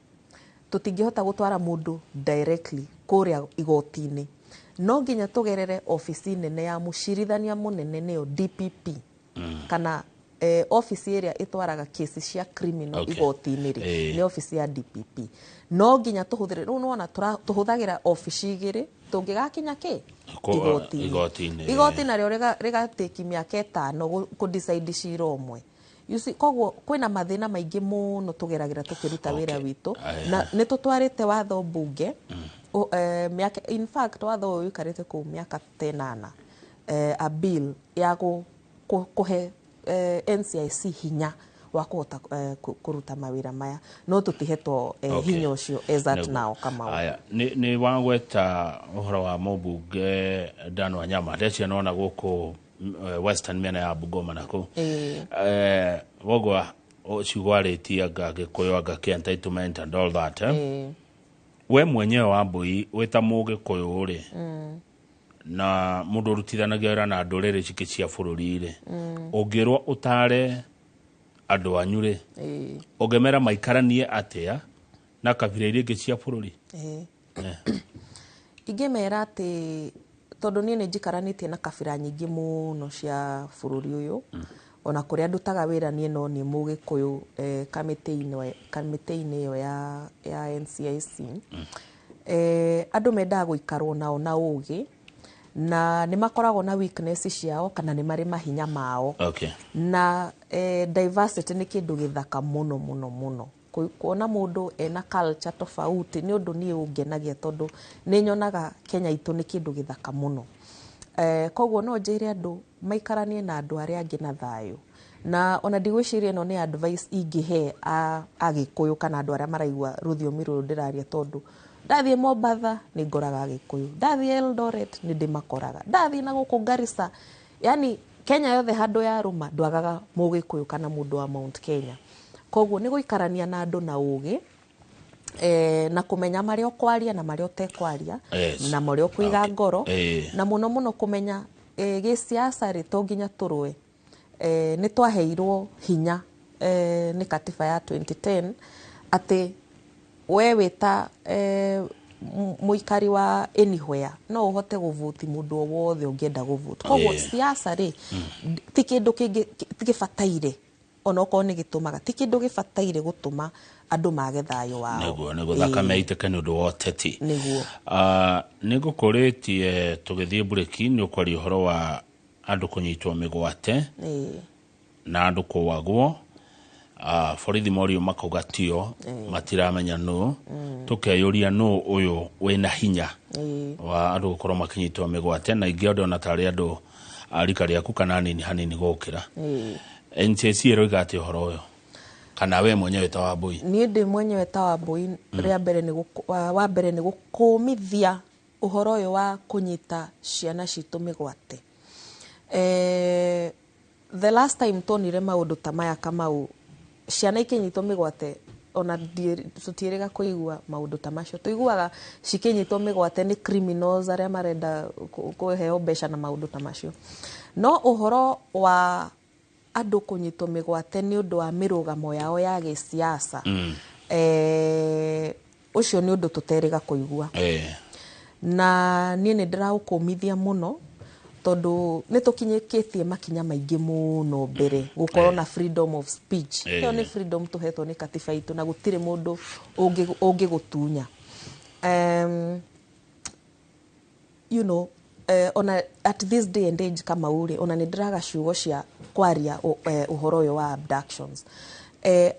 tũtingĩhota gũtwara mũndũ directly kũrĩa igoti-inĩ, no nginya tũgerere obici nene ya mũcirithania mũnene, nĩyo DPP, kana obici ĩrĩa ĩtwaraga kesi cia criminal igoti-inĩ rĩ, nĩ obici ya DPP. No nginya tũhũthĩre rĩu nĩwona tũhũthagĩra obici igĩrĩ tũngĩgakinya kĩ igoti-inĩ. Igoti-inĩ. Igoti narĩo rĩgatĩki mĩaka 5 kũ decide cira ũmwe. You see, koguo kwĩna mathĩna maingĩ mũno tũgeragĩra tũkĩruta wĩra witũ. Na nĩ tũtwarĩte watho mbunge mĩaka, in fact watho ũyũ ũikarĩte kũu mĩaka 8, a bill ya kũhe NCIC hinya wa kũhota kũruta mawĩra maya, no tũtihetwo hinya ũcio as at now, Kamau. Aya, nĩ wagweta ũhoro wa mũmbunge Dan Wanyama, ndecia nona gũkũ Western mĩena ya Bungoma nakũu. Wogwa ciugo arĩtie anga Gĩkũyũ anga kĩ entitlement and all that, eh? We mwenyewe Wambui wĩ ta Mũgĩkũyũ rĩ, na mũndũ ũrutithanagia wĩra na ndũrĩrĩ cingĩ cia bũrũri rĩ, ũngĩrwo ũtare andũ anyu rĩ, ũngĩmera maikaranie atĩa na kabira iria ingĩ cia bũrũri? Ingĩmera atĩ tondũ niĩ nĩ njikaranĩtie na kabira nyingĩ mũno cia bũrũri ũyũ, ona kũrĩa ndutaga wĩra niĩ no niĩ Mũgĩkũyũ kamĩtĩ-inĩ ĩyo ya NCIC. Andũ mendaga gũikarwo nao na ũgĩ, na nĩ makoragwo na weakness ciao kana nĩ marĩ mahinya mao. Na diversity nĩ kĩndũ gĩthaka mũno mũno mũno. Kuona mũndũ ena culture tofauti nĩ ũndũ niĩ ũngenagia, tondũ nĩ nyonaga Kenya itũ nĩ kĩndũ gĩthaka mũno. Koguo no njĩre andũ maikaranie na andũ arĩa angĩ na thayũ, na ona ndigwĩciria ĩno nĩ advice ingĩhe Agĩkũyũ kana andũ arĩa maraigua rũthiomi rũrũ ndĩraria, tondũ ndathiĩ Mombatha nĩ ngoraga Agĩkũyũ, ndathiĩ Eldoret nĩ ndĩmakoraga, ndathiĩ na gũkũ Garissa, yani Kenya yothe handũ yarũma ndwagaga Mũgĩkũyũ kana mũndũ wa Mount Kenya. Koguo nĩ gũikarania na andũ na ũgĩ, na kũmenya marĩa ũkwaria na marĩa ũtekwaria, na marĩa ũkũiga ngoro, na mũno mũno kũmenya gĩsiasa rĩ to nginya tũrũe. Nĩ twaheirwo hinya nĩ katiba ya 2010 atĩ we wĩta mũikari wa anywhere no ũhote gũvoti mũndũ o wothe ũngĩenda gũvoti. Koguo siasa rĩ ti kĩndũ kĩngĩ gĩbataire, onokorwo nĩ gĩtũmaga, ti kĩndũ gĩbataire gũtũma andũ mage thayũ wao. Nĩguo nĩguo thakame ĩitĩke nĩ ũndũ wa ũteti. Nĩguo. Nĩ ngũkũrĩtie tũgĩthiĩ mburĩki nĩ ũkwaria ũhoro wa andũ kũnyitwo mĩgwate na andũ kũwagwo, borithi morio makauga tio matiramenya nũ, tũkeyũria nũ ũyũ wĩna hinya wa andũ gũkorwo makĩnyitwo mĩgwate, na ingĩ andũ ona tarĩ andũ a rika rĩaku kana nini hanini gũkĩra. NCIC ĩroiga atĩ ũhoro ũyũ, kana we mwenyewe ta Wambui? Niĩ ndĩ mwenyewe ta Wambui, rĩa mbere nĩ wa mbere nĩ gũkũmithia ũhoro ũyũ wa kũnyita ciana citũ mĩgwate. The last time tuonire maũndũ ta maya Kamau, ciana ikĩnyitwo mĩgwate, ona tũtiĩrĩga kũigua maũndũ ta macio. Tũiguaga cikĩnyitwo mĩgwate nĩ criminals arĩa marenda kũheo mbeca na maũndũ ta macio. No ũhoro wa andũ kũnyitwo mĩgwate nĩ ũndũ wa mĩrũgamo yao ya gĩsiasa, ũcio nĩ ũndũ tũterĩga kũigua. Na niĩ nĩ ndĩraũkũmithia mũno tondũ nĩ tũkinyĩkĩtie makinya maingĩ mũno mbere gũkorwo na freedom of speech. Ĩyo nĩ freedom tũhetwo nĩ katiba itũ na gũtirĩ mũndũ ũngĩgũtunya. You know, ona at this day and age Kamau rĩ, ona nĩ ndĩraga ciugo cia kwaria ũhoro ũyũ wa abductions.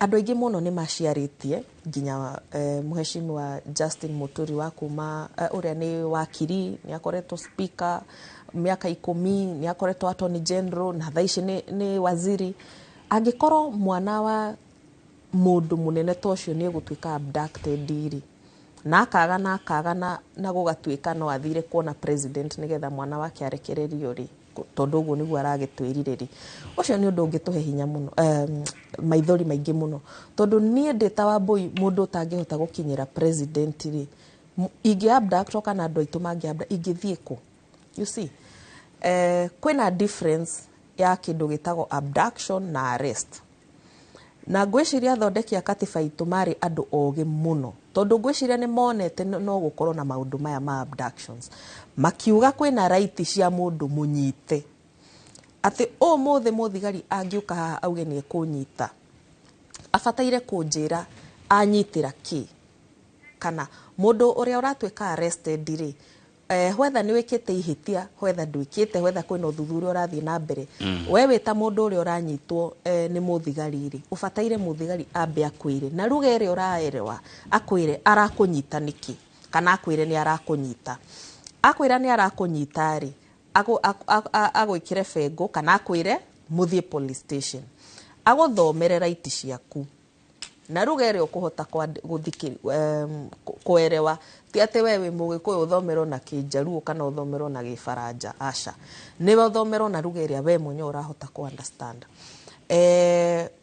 Andũ aingĩ mũno nĩ maciarĩtie nginya mũheshimiwa Justin Muturi wa kuma ũrĩa nĩ wakiri, nĩ akoretwo speaker mĩaka 10, nĩ akoretwo attorney general na thaa ici nĩ waziri. Angĩkorwo mwana wa mũndũ mũnene ta ũcio nĩ egũtuĩka abducted rĩ, na akaga na akaga na gũgatuĩka no athire kuona president nĩgetha mwana wake arekererio rĩ, tondũ ũguo nĩguo aragĩtwĩrire rĩ, ũcio nĩ ũndũ ũngĩtũhe hinya mũno, maithori maingĩ mũno, tondũ niĩ ndĩ ta Wambui mũndũ ũtangĩhota gũkinyĩra president rĩ, ingĩ abduct kana andũ aitũ mangĩ abduct, ingĩthiĩ kũ? You see, kwĩna difference ya kĩndũ gĩtagwo abduction na arrest. Na ngwĩciria athondeki a katiba itũ marĩ andũ ogĩ mũno, tondũ ngwĩciria nĩ monete no gũkorwo na maũndũ maya ma abductions, makiuga kwĩna right cia mũndũ mũnyite, atĩ ũmũthĩ mũthigari angĩũka haha auge nĩ ekũnyita, abataire kũnjĩra anyitĩra kĩ, kana mũndũ ũrĩa ũratuĩka arrested rĩ, whether nĩ wĩkĩte ihĩtia, whether ndwĩkĩte, whether kwĩna ũthuthuria ũrathiĩ na mbere, we wĩ ta mũndũ ũrĩa ũranyitwo nĩ mũthigari rĩ, ũbataire mũthigari ambe akwĩre na ruga ĩrĩa ũraerewa, akwĩre arakũnyita nĩkĩ, kana akwĩre nĩ arakũnyita. Akwĩra nĩ arakũnyita rĩ, agwĩkĩre bengo kana akwĩre mũthiĩ police station, agũthomere right ciaku na ruga ĩrĩa ũkũhota kũerewa, ti atĩ we wĩ Mũgĩkũyũ ũthomerwo na Kĩnjaruo kana ũthomerwo na Gĩbaranja, aca, nĩwe ũthomerwo na ruga ĩrĩa we mwenyewe ũrahota kũ understand.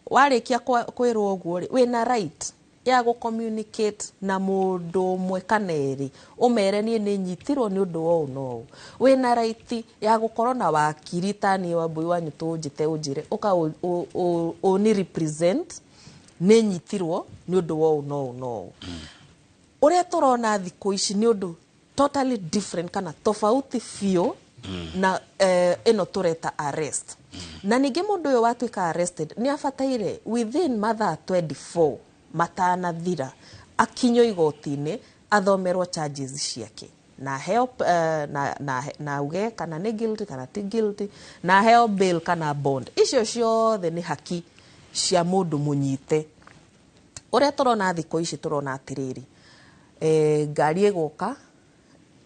Warĩkia kwĩrwo ũguo rĩ, wĩna right ya gũ communicate na mũndũ ũmwe kana erĩ, ũmere niĩ nĩ nyitirwo nĩ ũndũ wa ũũ na ũũ. Wĩna right ya gũkorwo na wakiri ta niĩ Wambui wanyu tũnjĩte ũnjĩre ũka ũni represent nĩ nyitirwo nĩ ũndũ wa ũũ na ũũ na ũũ. Ũrĩa tũrona thikũ ici nĩ ũndũ totally different kana tofauti biũ na ĩno tũreta arrest. Na ningĩ mũndũ ũyũ watuĩka arrested nĩ abataire within mathaa 24 matanathira akinyio igoti-inĩ athomerwo charges ciake na heo, na auge kana nĩ guilty kana ti guilty, na heo bail kana bond. Icio ciothe nĩ haki cia mũndũ mũnyite. Ũrĩa tũrona thikũ ici tũrona atĩrĩrĩ, ngari ĩgũka,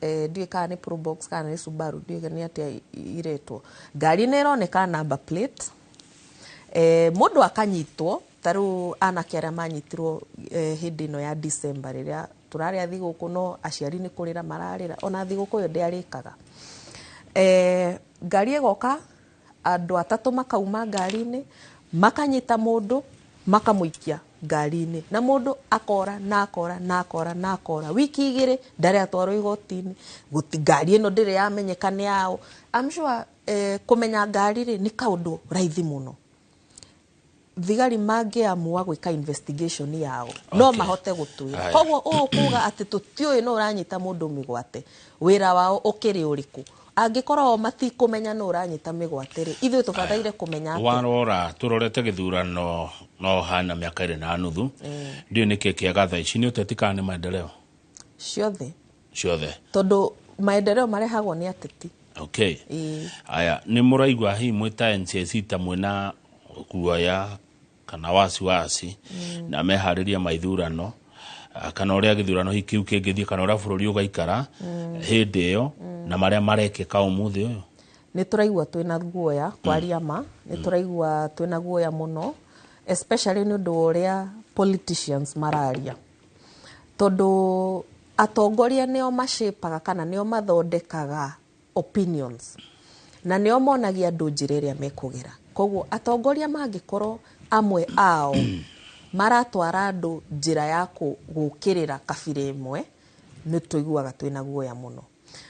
ndiũĩ kana nĩ Probox kana nĩ Subaru, ndiũĩ nĩ atĩa iretwo, ngari nĩ ĩroneka number plate, mũndũ akanyitwo ta rĩu anake arĩa manyitirwo hĩndĩ ĩno ya December rĩrĩa tũrarĩa thigũkũ, no aciari nĩ kũrĩra mararĩra, ona thigũkũ ĩyo ndĩarĩkaga. Ngari ĩgoka, Andũ atatũ makauma ngari-inĩ, makanyita mũndũ, makamũikia ngari-inĩ, na mũndũ akora na akora na akora na akora. Wiki 2 ndarĩ atwarwo igoti-inĩ. Ngari ĩno ndĩrĩ yamenyeka nĩ yao. I'm sure kũmenya ngari rĩ nĩ kaũndũ raithi mũno. Thigari mangĩamua gwĩka investigation yao no mahote gũtwĩra. Koguo ũũ kuga atĩ tũtiũĩ no ũranyita mũndũ mĩgwate, wĩra wao ũkĩrĩ ũrĩkũ? Angĩkorwo o matikũmenya no ũranyita mĩgwate rĩ, ithuĩ tũbataire kũmenya atĩa? Warora tũrorete gĩthurano no hana mĩaka 2.5, ndiũĩ nĩkĩ kĩega thaa ici, nĩ ũteti kana nĩ maendeleo? Ciothe. Ciothe. Tondũ maendeleo marehagwo nĩ ateti. Okay. Aya, nĩ mũraigua hihi mwĩ ta NCIC ta mwĩna guoya kana wasiwasi na meharĩria ma ithurano, kana ũrĩa gĩthurano hihi kĩu kĩngĩthiĩ, kana ũrĩa bũrũri ũgaikara hĩndĩ ĩyo, na marĩa marekĩka ũmũthĩ ũyũ? Nĩ tũraigua twĩna guoya, kwaria ma, nĩ tũraigua twĩna guoya mũno, especially nĩ ũndũ wa ũrĩa politicians mararia. Tondũ atongoria nĩo mashapaga kana nĩo mathondekaga opinions, na nĩo monagia andũ njĩra ĩrĩa mekũgera. Koguo atongoria mangĩkorwo amwe ao maratwara andũ njĩra ya gũkĩrĩra kabira ĩmwe, nĩ tũiguaga twĩna guoya mũno.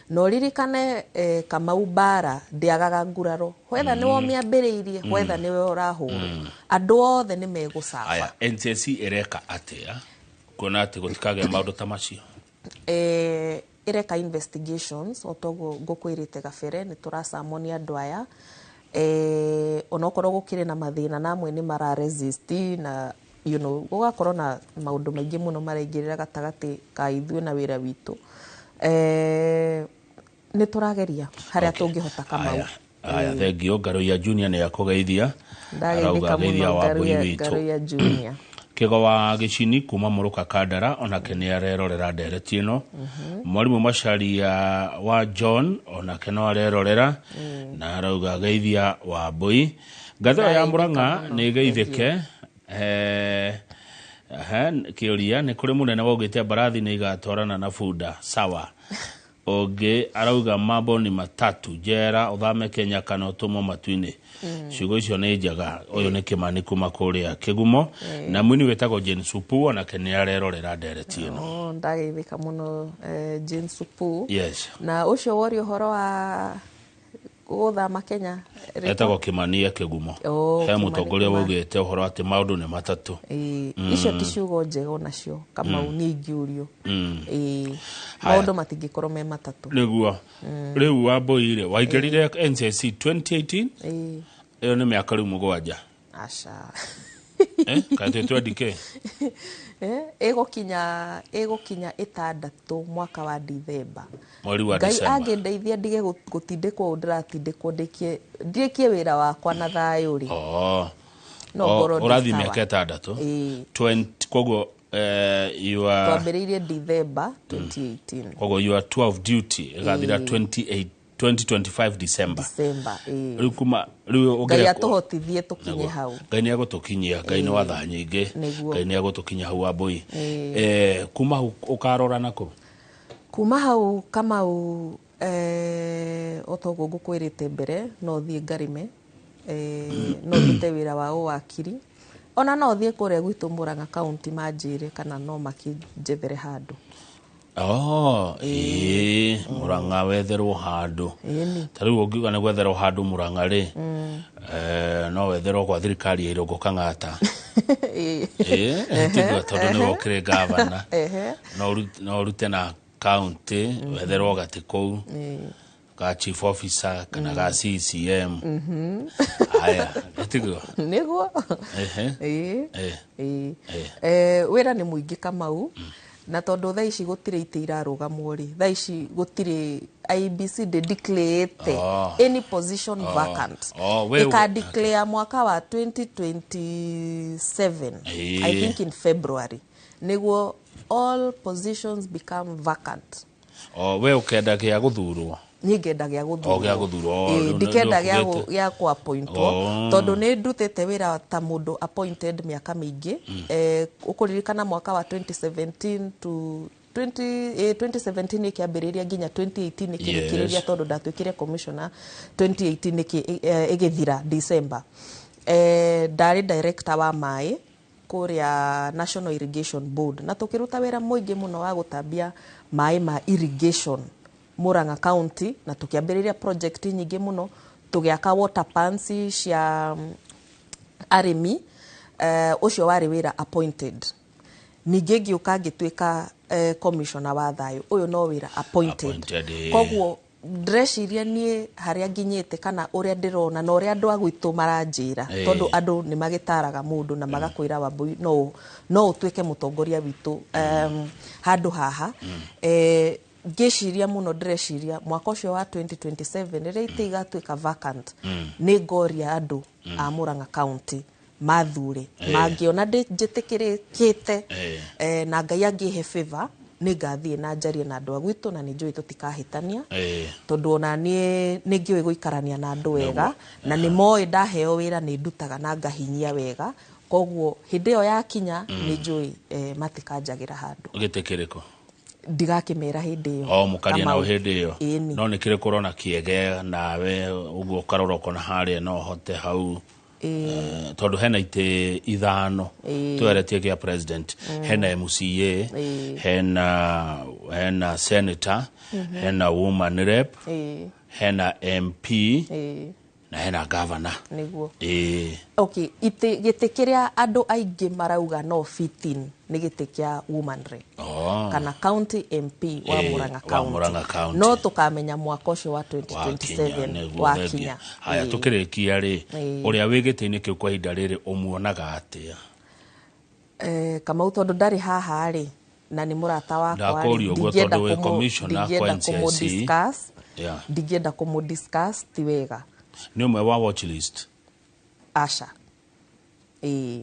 Na ũririkane Kamau mbara ndĩagaga nguraro, whether nĩwe ũmĩambĩrĩirie, whether nĩwe ũrahũrwo, andũ othe nĩ megũcaba. Aya, NCIC ĩreka atĩa kuona atĩ gũtikagĩa maũndũ ta macio? Ĩreka investigations o toguo ngũkwĩrĩte gabere, nĩ tũracamoni andũ aya. Onokorwo gũkĩrĩ na mathĩna na amwe nĩ mara resist na gũgakorwo na maũndũ maingĩ mũno maraingĩrĩra gatagatĩ ka ithuĩ na wĩra witũ. Nĩ tũrageria harĩa tũngĩhota Kamau. Aya, thengio. Ngaruiya Junior nĩ akũgeithia. Ndageithĩka Arauga geithia mũno, wa mbũi witũ. Ngaruiya Junior. Kĩgo wa Gĩcini kuma Mũrũka Kandara onake nĩ arerorera ndereti ĩno. Mwarimũ Macharia wa John onake no arerorera na arauga geithia wa mbũi. Ngathĩro ya Ndageithĩka Mũrang'a mũno. nĩ ĩgeithĩke. Kĩũria nĩ kũrĩ mũnene waugĩte mbarathi nĩ igatwarana na bunda. Sawa. Ũngĩ arauga mambo ni matatu, njera, ũthame Kenya kana ũtũmwo matu-inĩ. Ciugo icio nĩ njega. Ũyũ nĩ Kĩmani kuma kũrĩa Kĩgumo. Na mũini wĩtagwo Jane Supu onake nĩ arerorera ndereti ĩno. Oh, ndageithĩka mũno, Jane Supu. Yes. Na ũcio woria ũhoro wa gũthama Kenya, rĩtwa? Etagwo Kĩmani e Kĩgumo. Oh, He Kĩmani mũtongoria Kĩmani. waugĩte ũhoro atĩ maũndũ nĩ matatũ. Icio ti ciugo njega onacio, Kamau, nĩ ingĩũrio. Haya. Maũndũ matingĩkorwo me matatũ. Nĩguo. Rĩu Wambũi rĩ, waingĩrire NCIC 2018? Ĩĩ. Ĩyo nĩ mĩaka rĩu 7. Aca. Kaĩ twĩ 20K? Ĩgũkinya 6 mwaka wa Dithemba. Mweri wa Ngai December. angĩndeithia ndige gũtindĩkwo ũũ ndĩratindĩkwo, ndĩkie wĩra wakwa na thayũ rĩ. No ngorwo ndĩ Ũrathiĩ sawa. mĩaka 6. Ĩĩ. 20, koguo, you are Twambĩrĩirie December 2018. Koguo you are 12 duty ĩgathira 2025 December. December, ĩĩ. Rĩu kuma rĩu Ngai ũngĩreka atũhotithie tũkinye Nĩguo. hau. Ngai nĩ egũtũkinyia, Ngai nĩ wa tha nyingĩ. Nĩguo. Ngai nĩ egũtũkinyia hau Wambũi. Kuma hau ũkarora nakũ? Kuma hau Kamau, o toguo ngũkwĩrĩte mbere, no thiĩ ngarĩme, no ndute wĩra wa ũwakiri, ona no thiĩ kũrĩa gwitũ Murang'a County manjĩre kana no makĩnjethere handũ. Oh, ĩĩ, Murang'a wetherwo handũ. Ĩni. Ta rĩu ũngiuga nĩ gwetherwo handũ Murang'a rĩ, no wetherwo gwa thirikari ya Irũngũ Kang'ata. Ĩĩ, tiguo tondũ nĩwe ũkĩrĩ gavana. No ũrute na county, wetherwo gatĩ kũu. Ga chief officer kana ga CCM. Haya, tiguo. Nĩguo. Ĩĩ. Ĩĩ. Wĩra nĩ mũingĩ Kamau. Na tondũ thaa ici gũtirĩ itĩ irarũgamwo rĩ, thaa ici gũtirĩ IEBC ndĩ declare any position vacant. Oh, we Ĩka declare mwaka wa 2027, I think in February, nĩguo all positions become vacant. Oh, we ũkenda gĩa gũthurwo? Niĩ ngenda gĩa gũthurwo. Oh, gĩa gũthurwo. Oh, Ĩĩ, rĩu ndikenda nĩ ũkugĩte. gĩa kũ-appointwo. Tondũ nĩ ndutĩte wĩra ta mũndũ appointed mĩaka mĩingĩ. Ũkũririkana mwaka wa 2017 to 20, 2017 ĩkĩambĩrĩria nginya 2018 ĩkĩrĩkĩrĩria. Tondũ ndatuĩkire commissioner 2018 ĩgĩthira December. Ndarĩ director wa maĩ kũrĩa National Irrigation Board, na tũkĩruta wĩra mũingĩ mũno wa gũtambia maĩ ma irrigation Murang'a County, na tũkĩambĩrĩria project nyingĩ mũno, tũgĩaka water pans cia arĩmi. Ũcio warĩ wĩra appointed. Ningĩ ngĩũka ngĩtuĩka commissioner wa thayũ. Ũyũ no wĩra appointed. Appointed, eh. Koguo ndĩreciria niĩ harĩa nginyĩte kana ũrĩa ndĩrona na ũrĩa andũ a gwitũ maranjĩra, tondũ andũ nĩ magĩtaraga mũndũ na magakwĩra, "Wambui, no ũtuĩke mũtongoria witũ handũ haha." Ngĩciria mũno, ndĩreciria mwaka ũcio wa 2027 rĩrĩa itĩ igatuĩka vacant, nĩ ngoria andũ a Murang'a County mathure mangĩona njĩtĩkĩrĩkĩte na Ngai angĩhe favor, nĩ ngathiĩ na njarie na andũ a gwitũ, na nĩ njũĩ tũtikahĩtania, tondũ ona niĩ nĩ ngĩũĩ gũikarania na andũ wega, na nĩ moĩ ndaheo wĩra nĩ ndutaga na ngahinyia wega. Koguo hĩndĩ ĩyo yakinya nĩ njũĩ matikanjagĩra handũ. Gĩtĩ kĩrĩkũ? Ndigakĩmera hĩndĩ ĩyo. O mũkaria nao Kamau. hĩndĩ ĩyo. Ĩni. No nĩ kĩrĩkũ ũrona kĩege nawe ũguo ũkarora ũkona harĩa no hote hau? Tondũ hena itĩ ithano tweretie: gĩa president, hena MCA, hena senator, hena woman rep, hena MP na hena governor. Nĩguo. Ĩĩ. Okay, itĩ gĩtĩ kĩrĩa andũ aingĩ marauga no fit in nĩ gĩtĩ kĩa woman rep kana county MP wa Murang'a wa County. Murang'a County. No tũkamenya mwaka ũcio wa wakinya. 2027 Nĩguo. wakinya. Thengia. Haya, tũkĩrĩkia rĩ, ũrĩa wĩ gĩtĩ-inĩ kĩu kwa ihinda rĩrĩ ũmuonaga atĩa? Kamau, tondũ ndarĩ haha rĩ, na nĩ mũrata wakwa rĩ, Ndakũria ũguo ndingĩenda tondũ wĩ commissioner kwa ndingĩenda NCIC. kũmũ-discuss. Ndingĩenda kũmũ-discuss, ti wega. Nĩ ũmwe wa watch list? Aca, ĩĩ,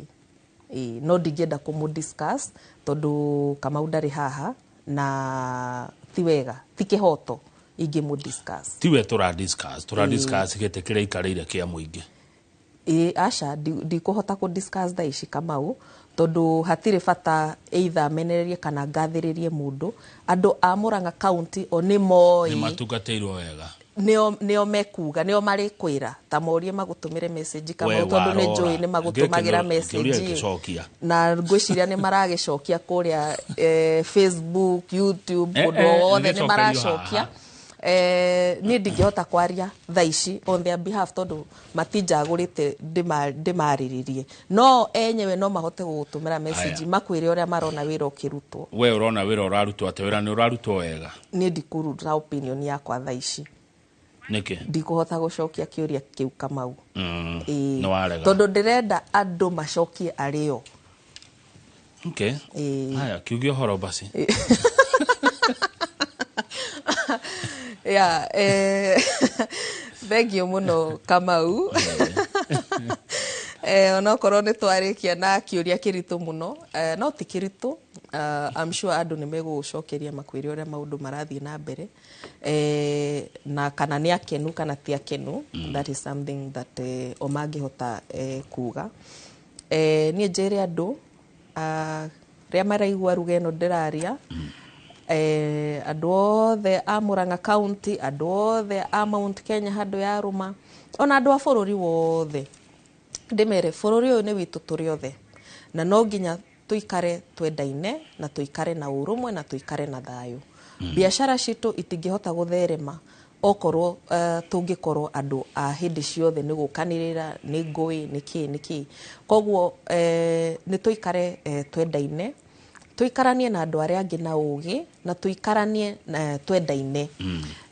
no ndingĩenda kũmũ-discuss tondũ Kamau ndarĩ haha, na ti wega, ti kĩhoto ingĩmũ-discuss. Tiwe tũra discuss, tũra discuss gĩtĩ kĩrĩa ikarĩire kĩa mũingĩ. Ĩĩ, aca, ndikũhota kũ discuss thaa ici, Kamau, tondũ hatirĩ bata either menererie kana ngathĩrĩrie mũndũ. Andũ a Murang'a County o nĩ nĩ moĩ. Matungatĩirwo wega. Nĩo mekuga, nĩo marĩkwĩra, ta morie magũtũmĩre message, We Kamau, tondũ nĩ warora. njũĩ nĩ magũtũmagĩra Gĩkĩ nĩ- message. kĩũria gĩcokia. Na ngwĩciria nĩ maragĩcokia kũrĩa Facebook, YouTube, kũndũ o wothe nĩ nĩgĩcokerio maracokia. haha. Niĩ ndingĩhota kwaria thaa ici on their behalf tondũ matinjagũrĩte ndĩmarĩrĩrie, no enyewe no mahote gũgũtũmĩra message Aya. makwĩre ũrĩa marona wĩra ũkĩrutwo. We ũrona wĩra ũrarutwo atĩa? Wĩra nĩ ũrarutwo wega? Niĩ ndikũruta opinion yakwa thaa ici. Nĩkĩ? Ndikũhota gũcokia kĩũria kĩu, Kamau. Ĩĩ. Nĩ warega. Tondũ ndĩrenda andũ macokie arĩo. Okay. Ĩĩ. Haya, kiuge ũhoro basi. Yeah, thank you mũno, Kamau. Onokorwo nĩ twarĩkia na kĩũria kĩritũ mũno, no ti kĩritũ. I'm sure andũ nĩ megũgũcokeria makwĩre ũrĩa maũndũ marathiĩ na mbere, na kana nĩ akenu kana ti akenu. That is something that o mangĩhota kuga. Niĩ njĩre andũ rĩa maraigua ruga ĩno ndĩraria, andũ othe a Murang'a County, andũ othe a Mount Kenya handũ ya rũma, ona andũ a bũrũri wothe, ndĩmere bũrũri ũyũ nĩ witũ tũrĩ othe, na no nginya tũikare twendaine na tũikare na ũrũmwe na tũikare na thayũ. Biacara citũ itingĩhota gũtherema okorwo tũngĩkorwo andũ a hĩndĩ ciothe nĩ gũkanĩrĩra, nĩ ngũĩ, nĩ kĩ nĩ kĩ. Koguo nĩ tũikare twendaine, tũikaranie na andũ arĩa angĩ na ũgĩ, na tũikaranie twendaine.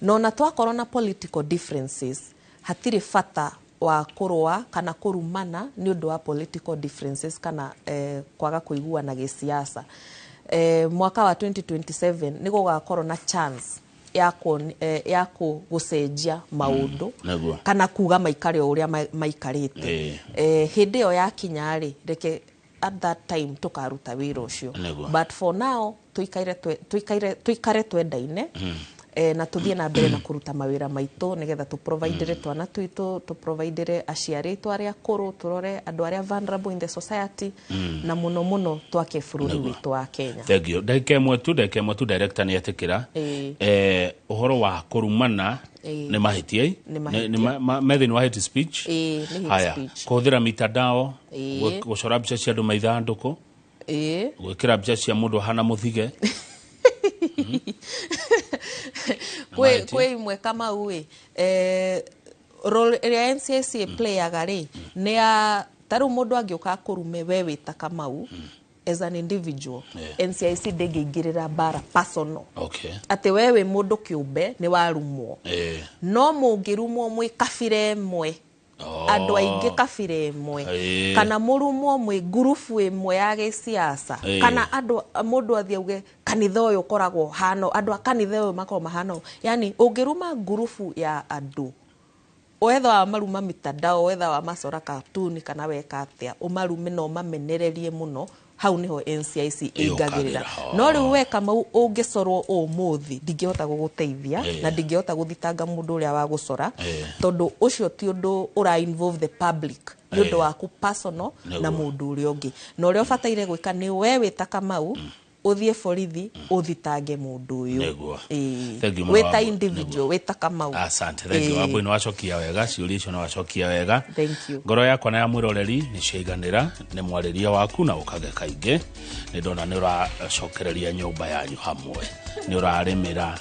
Na ona twakorwo na political differences, hatirĩ bata wa kũrũa kana kũrumana nĩ ũndũ wa political differences kana kwaga kũiguana gĩsiasa. Mwaka wa 2027 nĩ gũgakorwo na chance ya ya gũcenjia maũndũ kana kuga maikare o ũrĩa maikarĩte. Hĩndĩ ĩyo yakinya rĩ, reke at that time tũkaruta wĩra ũcio. But for now tũikare twendaine. Na tũthiĩ na mbere na kũruta mawĩra maitũ nĩgetha tũprovidere twana twitũ, tũprovidere aciari aitũ arĩa akũrũ, tũrore andũ arĩa vulnerable in the society, na mũno mũno twake bũrũri witũ wa Kenya. Thank you. Ndagĩka ĩmwe tu, ndagĩka ĩmwe tu, director nĩ etĩkĩra. Ũhoro wa kũrumana nĩ mahĩtia ĩ? Nĩ mahĩtia. Nĩ me thĩinĩ wa hate speech. Ĩĩ, nĩ hate Haya, speech. Kũhũthĩra mitandao, gũcora mbica cia andũ maithandũkũ, gwĩkĩra mbica cia mũndũ ahana mũthige. Kwĩ Mahĩtia. Kwĩ imwe, Kamau ĩ, role ĩrĩa NCIC playaga rĩ, nĩ ya ta rĩu mũndũ angĩũka akũrume we wĩ ta Kamau as an individual, NCIC ndĩngĩingĩrĩra mbara personal, atĩ we wĩ mũndũ kĩũmbe nĩ warumwo. No mũngĩrumwo mwĩ kabira ĩmwe, andũ aingĩ kabira ĩmwe, kana mũrumwo mwĩ ngurubu ĩmwe ya gĩsiasa, kana andũ mũndũ athiĩ auge kanitha ũyũ ũkoragwo hano, andũ a kanitha ũyũ makoragwo mahana ũũ. Yani ũngĩruma ngurubu ya andũ, wetha wa maruma mitandao, wetha wa macora cartoon, kana weka atĩa, ũmarume na ũmamenererie mũno, hau niho NCIC ĩingagĩrĩra. Ĩũkagĩra. No rĩu we Kamau ũngĩcorwo ũmũthĩ, ndingĩhota gũgũteithia na ndingĩhota gũthitanga mũndũ ũrĩa wa gũcora, tondũ ũcio ti ũndũ ũra involve the public, nĩ ũndũ waku personal na mũndũ ũrĩa ũngĩ. Na ũrĩa ũbataire gwĩka nĩ we wĩ ta Kamau ũthiĩ borithi ũthitange mũndũ ũyũ. Thank you mũno, Wĩ ta Wambui. individual, wĩ ta Kamau. Asante, thank you. Wambui, nĩ wacokia wega ciũria icio, nĩ wacokia wega. Thank you. Ngoro yakwa na ya mwĩroreri nĩ ciaiganĩra nĩ mwarĩria waku, na ũkage kaingĩ nĩ ndona nĩ ũracokereria nyũmba yanyu hamwe, nĩ ũrarĩmĩra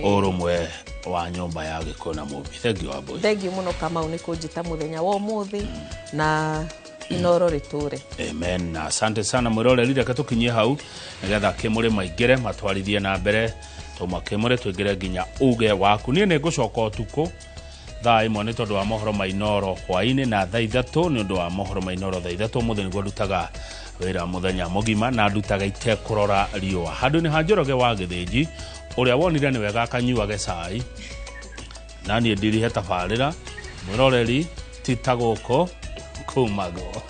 ũrũmwe wa nyũmba ya Gĩkũyũ na Mũmbi. Thank you, Wambui. Thank you mũno, Kamau, nĩ kũnjĩta mũthenya wa ũmũthĩ, na Inoro rĩtũre. Amen, na asante sana mwĩroreri. Reke tũkinyie hau nĩgetha kĩmũrĩ maingĩre matwarithie na mbere. Tũma kĩmũrĩ tũingĩre nginya uge waku. Niĩ nĩ ngũcoka ũtukũ thaa 1 nĩ tondũ wa mohoro ma Inoro hwaĩ-inĩ, na thaa 3 nĩ ũndũ wa mohoro ma Inoro thaa 3. Ũmũthĩ nĩguo ndutaga wĩra mũthenya mũgima, na ndutaga itekũrora riũa. Handũ-inĩ ha Njoroge wa Gĩthĩnji ũrĩa wonire nĩ wega akanyuage cai, na niĩ ndirihe tabarĩra. Mwĩroreri, ti ta gũkũ kumagwo.